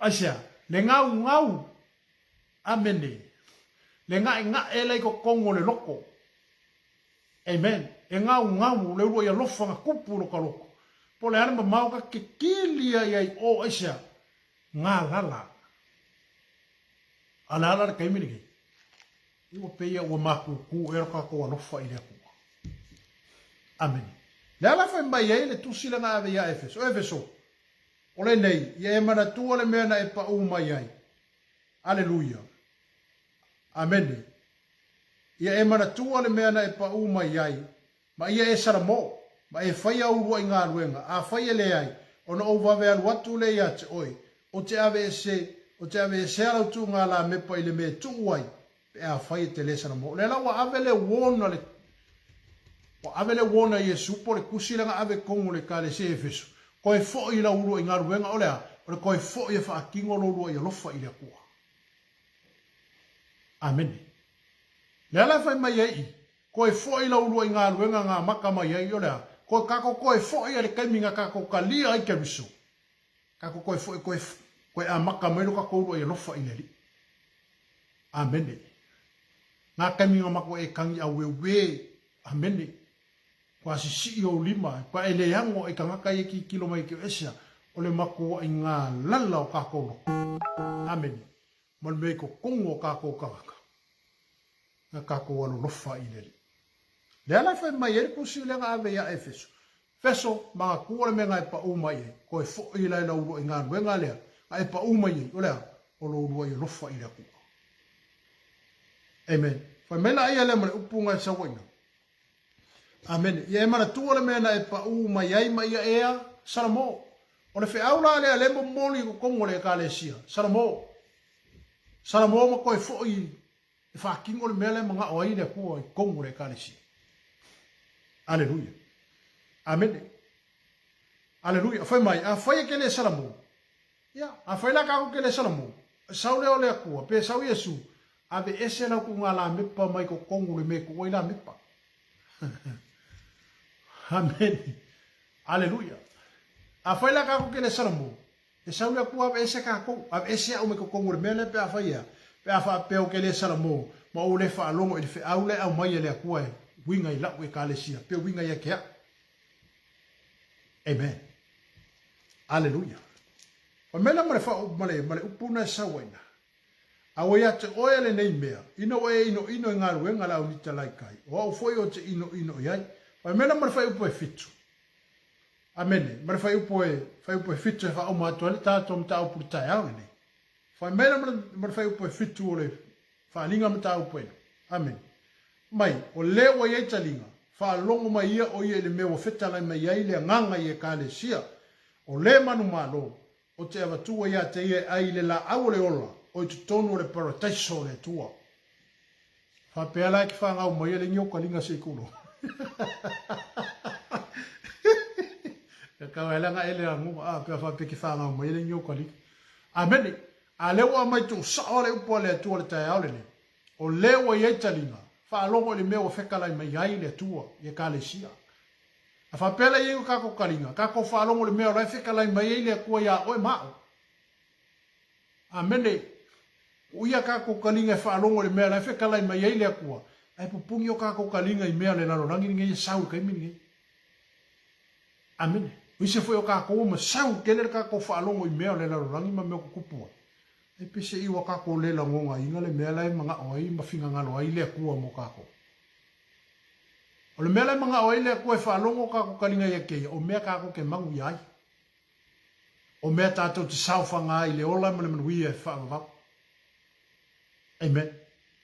Speaker 1: Aisea? Le gaugau, amene, le ga'ega'e la i totonu o le loto. Amen. E gaugau le uluai alofa na tupu i lo ta loto. Po o le a le mamao ta kekili ai ai o, aisea? Galala. A o le a la le taimi lenei? Ua pei ua matutu ea lo tatou alofa i le Atua. Amene. Le a la fai mai ai le tusi lea na ave ia Efeso? O Efeso, o lenei, ia e manatua le mea na e paū mai ai. Aleluia. Amene. Ia e manatua le mea na e paū mai ai, Ma ia e Salamo, ma e fai au uluaʻi galuega, afai e leai, ona ou vave alu atu lea ia te oe, ou te aveese, ou te aveesea lau tuuga lamepa i le mea e tuu ai, pe afai e te le Salamo. O lea la ua ave le warn a le, ua ave le warn a Iesu po o le tusi lea na ave i totonu o le Ekalesia i Efeso, toe foi i lau uluaʻi galuega, o le a? O le toe foi e faatino lou uluaʻi alofa i le Atua. Amene. Lea la e fai mai ai i, Koe foi lau uluai galuega nga maka mai ai, o le a? Koe kako koe foi a le taimi nga kako kalia ai Keriso. Kako koe foi koe, koe amaka mai lo kako uluai alofa i le Alii. Amene. Nga taimi nga mako e kangi aueue. Amene. Kua sisii ou lima, kua e le ago i tangata ia kikilo mai ke o Esia, o le makuaʻi ngalala o kakou loko. Amene. Ma le mea i totonu o kākou kānaka, na kākou alolofa i le Alii. Lea la e fai mai ai le tusi lea na ave iā Efeso, Efeso, manatua le mea na e paʻū mai ai, toe foʻi la i lau uluaʻi galuega lea na e paʻū mai ai, o le a? O lou uluaʻi alofa i le Atua. Amen. Fai mai la ia lea ma le upu na e sau ai na. Amene. Ia e manatua le mea na e paʻū mai ai ma ia ea, Salamo. O le feau la lea lea e momoli i totonu o le Ekalesia, Salamo. Salamo ma toe foi e faatino le mea lea e manao ai le Atua i totonu o le Ekalesia. Aleluia. Amene. Aleluia. Fai mai, afai e ke le Salamo, ia, afai la kākou ke le Salamo, sau lea o le Atua, pe sau Iesu, aveese lau tuuga lamepa mai totonu o le mea e tuu ai lamepa. Amene. Aleluia. Afai la kākou ke le Salamo, e sau le Atua aveese kākou, aveese au mai totonu o le mea lea pe afai ea, pe a faapea ou te le Salamo, ma ou le faalogo i le feau lea e aumai e le Atua e uiga i lau Ekalesia, pe uiga ia te au. Amen. Aleluia. Fai mai la ma le, ma le, ma le upu na e sau ai na. A ua ia te oe lenei mea, ina ua e inoino i galuega a le aunita laikai, o au foi ou te inoino i ai. Fai mai la ma le fuaiupu e fitu. Amene. Ma le fuaiupu e, fuaiupu e fitu e faauma atu ai le tatou mataupu i le taeao lenei. Fai mai la ma le fuaiupu e fitu o le faaaliga mataupu e. Amene. Mai, o lea ua i ai taliga, faalogo mai ia o ia i le mea ua fetalai mai ai le agaga i Ekalesia, o le manumalo, o te avatua ia te ia e ai i le laau o le ola o i totonu o le parataiso o le Atua. Faapea la e ke whangau mai e le ngio kalinga se kulo. Ka kau ele nga ele angu a pea whapea ke whangau mai e le ngio kalinga. Amene. A le ua mai tu sao le upu a le Atua le taeao lenei. O le ua i ai talinga, faalogo i le mea ua fekalai mai ai le Atua i Ekalesia. A faapea la i ai o kakou kalinga, kakou faalogo i le mea o la e fekalai mai ai le Atua iā oe ma a'o. Amene. Uia kakou kalinga e faalogo i le mea la e fekalai mai ai le Atua, ae pupuni o kakou kalinga i mea o le lalolagi lenei e sau i le taimi lenei. Amene. O isi foi o kakou ua masau tele le kakou faalogo i mea o le lalolagi ma mea o tutupu ai. E pese i ua kakou le lagogaina le mea la e manao ai ma finagalo ai le Atua mo kakou. O le mea la e manao ai le Atua e faalogo kakou kaliga ia keia, o mea kakou ke manuia ai. O mea tatou te saofaga ai i le ola ma le manuia e faavavau. Amen.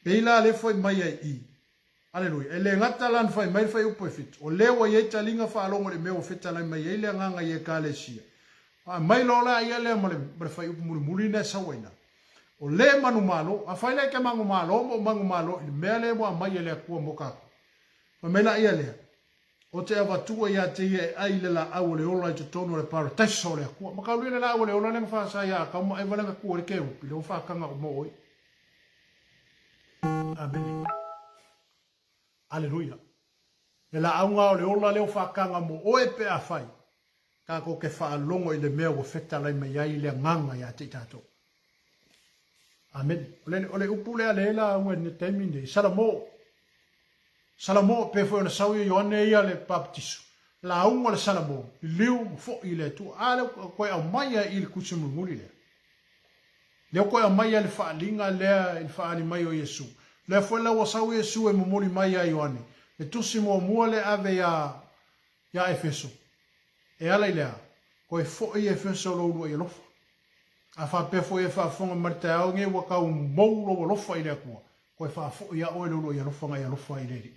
Speaker 1: Pei la le foi mai ai i. Aleluia. E le gata la na fai mai le fuaiupu e fitu, o lea ua i ai taliga faalogo i le mea ua fetalai mai ai le agaga i Ekalesia. Aumai loa la ia lea ma le, ma le fuaiupu mulimuli na e sau ai na. O le manumalo, afai la e ke manumalo ma o manumalo i le mea lea ua aumai e le Atua mo kakou. Fai mai la ia lea, O te avatua ia te ia e ai le laau o le ola i totonu o le parataiso o le Atua. Ma kaulia le laau o le ola lea na faasa ia Akau ma Eva lea na tu ai le kerupi, lea ua faataga mo oe. Amene. Aleluia. Le laauga o le ola lea ua faataga mo oe pe afai tatou te faalogo i le mea ua fetalai mai ai le agaga ia te i tatou. Amene. O le, o le upu lea le lauga i le taimi nei, Salamo. Salamo, pe foi ona sau ia Ioane ia le Papatiso. Lauga le Salamo, liliu ma foi i le Atua. A lea ua toe aumai ai i le tusi mulimuli lea. Lea ua toe aumai ai le faaaliga lea i le faaali mai o Iesu. Lea foi la ua sau Iesu e momoli mai ia Ioane, le tusi muamua lea ave ia, ia Efeso. E ala i le a? Toe foi Efeso lou uluai alofa. A faapea foi e faafofoga mai le taeao nei ua tau mou lou alofa i le Atua, toe faafoi ia oe le uluai alofa na e alofa ai i le Alii.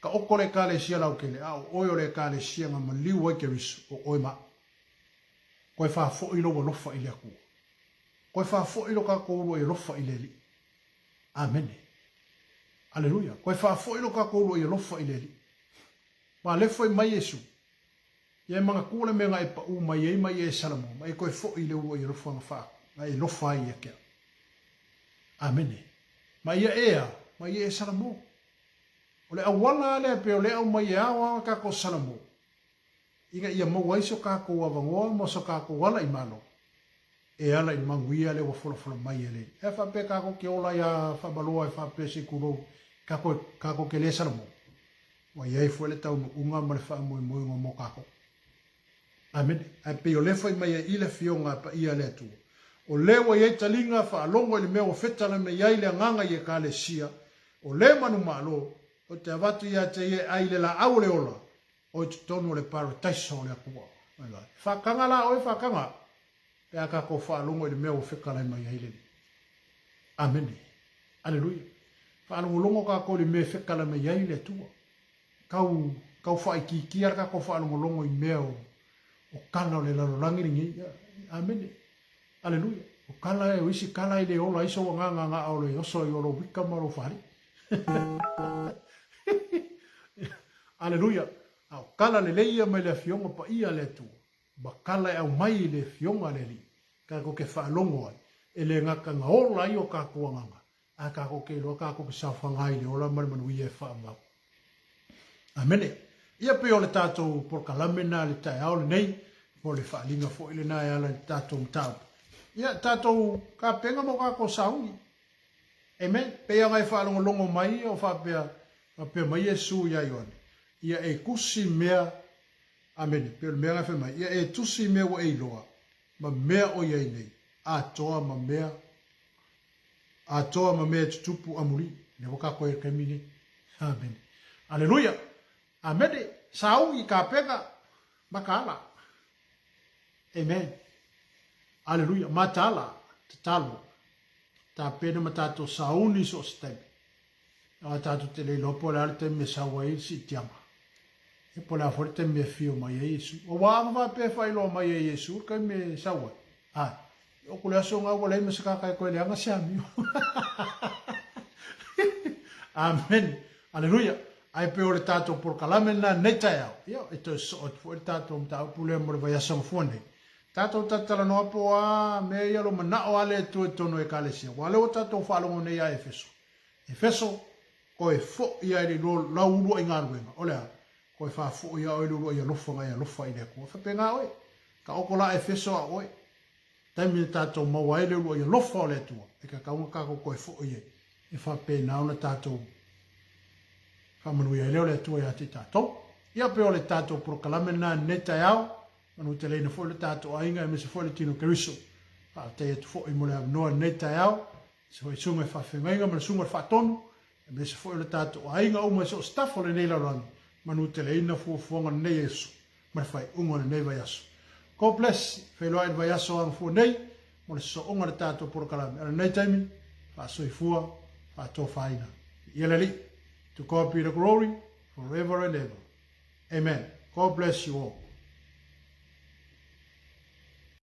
Speaker 1: Taoto le Ekalesia lautele, a o oe o le Ekalesia na maliu ai Keriso, o oe ma au. Toe faafoi lou alofa i le Atua. Toe faafoi lo tatou uluai alofa i le Alii. Amene. Aleluia. Toe faafoi lo tatou uluai alofa i le Alii. Ma le foi mai Iesu, ia e manatua le mea na e pau mai ai ma ia e Salamo, ma e toe foi i le uluai alofa na faa, na e lofa ai ia te au. Amene. Ma ia e a, ma ia e Salamo. O le auala lea pei o lea aumai e ao lava tatou Salamo, ina ia maua ai so tatou avanoa ma so tatou ala i Malo, e ala i le manuia lea ua folafola mai e le. E faapea tatou te ola ia Faamaloa e faapea se i tulou, tatou, tatou te le Salamo. Ua i ai foi le taunuuga ma le faamoemoega mo tatou. Amene. Ae pei o lea fai mai ai i le Afioga Paia a le Atua, o lea ua i ai taliga faalogo i le mea ua fetala mai ai le agaga i Ekalesia, o le manumalo, ou te avatu ia te ia e ai i le laau o le ola, o i totonu o le parataiso o le Atua. E faataga la oe faataga au, pe a tatou faalogo i le mea ua fetalai mai ai le Alii. Amene. Aleluia. Faalogologo tatou i le mea e fetalai mai ai le Atua. Tau, tau faaitiitia le tatou faalogologo i mea o, o tala o le lalolagi lenei. Amene. Aleluia. O tala e, o isi tala e le ola ai sou agaga na o le oso ai o lou ika ma lou faalii. Aleluia. A o tala lelei ia mai le Afioga Paia a le Atua, ma tala e aumai i le Afioga a le Alii, tatou te faalogo ai, e le gata na ola ai o tatou agaga, A takou ke iloa takou ke saofaga ai i le ola ma le manuia e faavavau. Amene. Ia pei o le tatou polokalame na le taeao lenei, po o le faaaliga foi lena e ala i le tatou mataupu. Ia, tatou tapena mo tatou sauni. Amen. Pei ona e faalogologo mai o faapea, faapea mai Iesu ia Ioane, ia e tusi mea, amene, pei o le mea na fai mai, ia e tusi mea ua e iloa, ma mea o i ai nei, atoa ma mea. Atoa ma mea e tutupu amuli. Lea ua kākou i ai i le taimi nei. Amene. Aleluia! Amene! Saui, kapega, makaala. Amen. Aleluia. Mataala, tatalo. Tapena ma tātou sauni so o se taimi. Aua tātou te le iloa po o le a le taimi e sau ai le siitiaga. Ia po o le a foi le taimi e afio mai ai Iesu. Aua a faapea e faailoa mai e Iesu le taimi e sau ai. Ae, e oko le aso nga ua leai ma se kaka e koe leaga se amio. Amen. Aleluia. Ae pei o le tātou polokalame lena nei taeao. Ia, e toe sosoo atu foi le tātou mataupu lea mo le vaiaso gafua nei. Tātou talatalanoa po o a mea ia lo manao a le Atua i totonu o Ekalesia. Aua o lea ua tātou faalogo nei ia Efeso. Efeso, koe foʻi ai le lau uluaʻi galuega, o le a? Koe faafoʻi ia oe le uluaʻi alofa na e alofa i le Atua. Faapena oe, ka oko la Efeso a oe, taimi na tatou maua ai le uluaʻi alofa o le Atua, e tatau ona tatou toe foʻi ai, e faapena ona tatou faamanuia ai lea o le Atua ia te i tatou. Ia pei o le tatou polokalame lena i lenei taeao, manuteleina foi le tatou aiga aemaise foi le tino Keriso. Faafetai atu foi mo le avanoa i lenei taeao, aemaise foi susuga i faafeagaiga ma le susuga i le faatonu, aemaise foi o le tatou aiga uma i so o se tafa o lenei lalolagi, manuteleina fuafuaga o lenei aso ma le faaiuga o lenei vaiaso. God bless, feiloai i le vaiaso agafua nei mo le sosooga o le tatou polokalame. A o lenei taimi, faasoifua, faatofaina. Viia le Alii. To God be the glory forever and ever. Amen. God bless you all.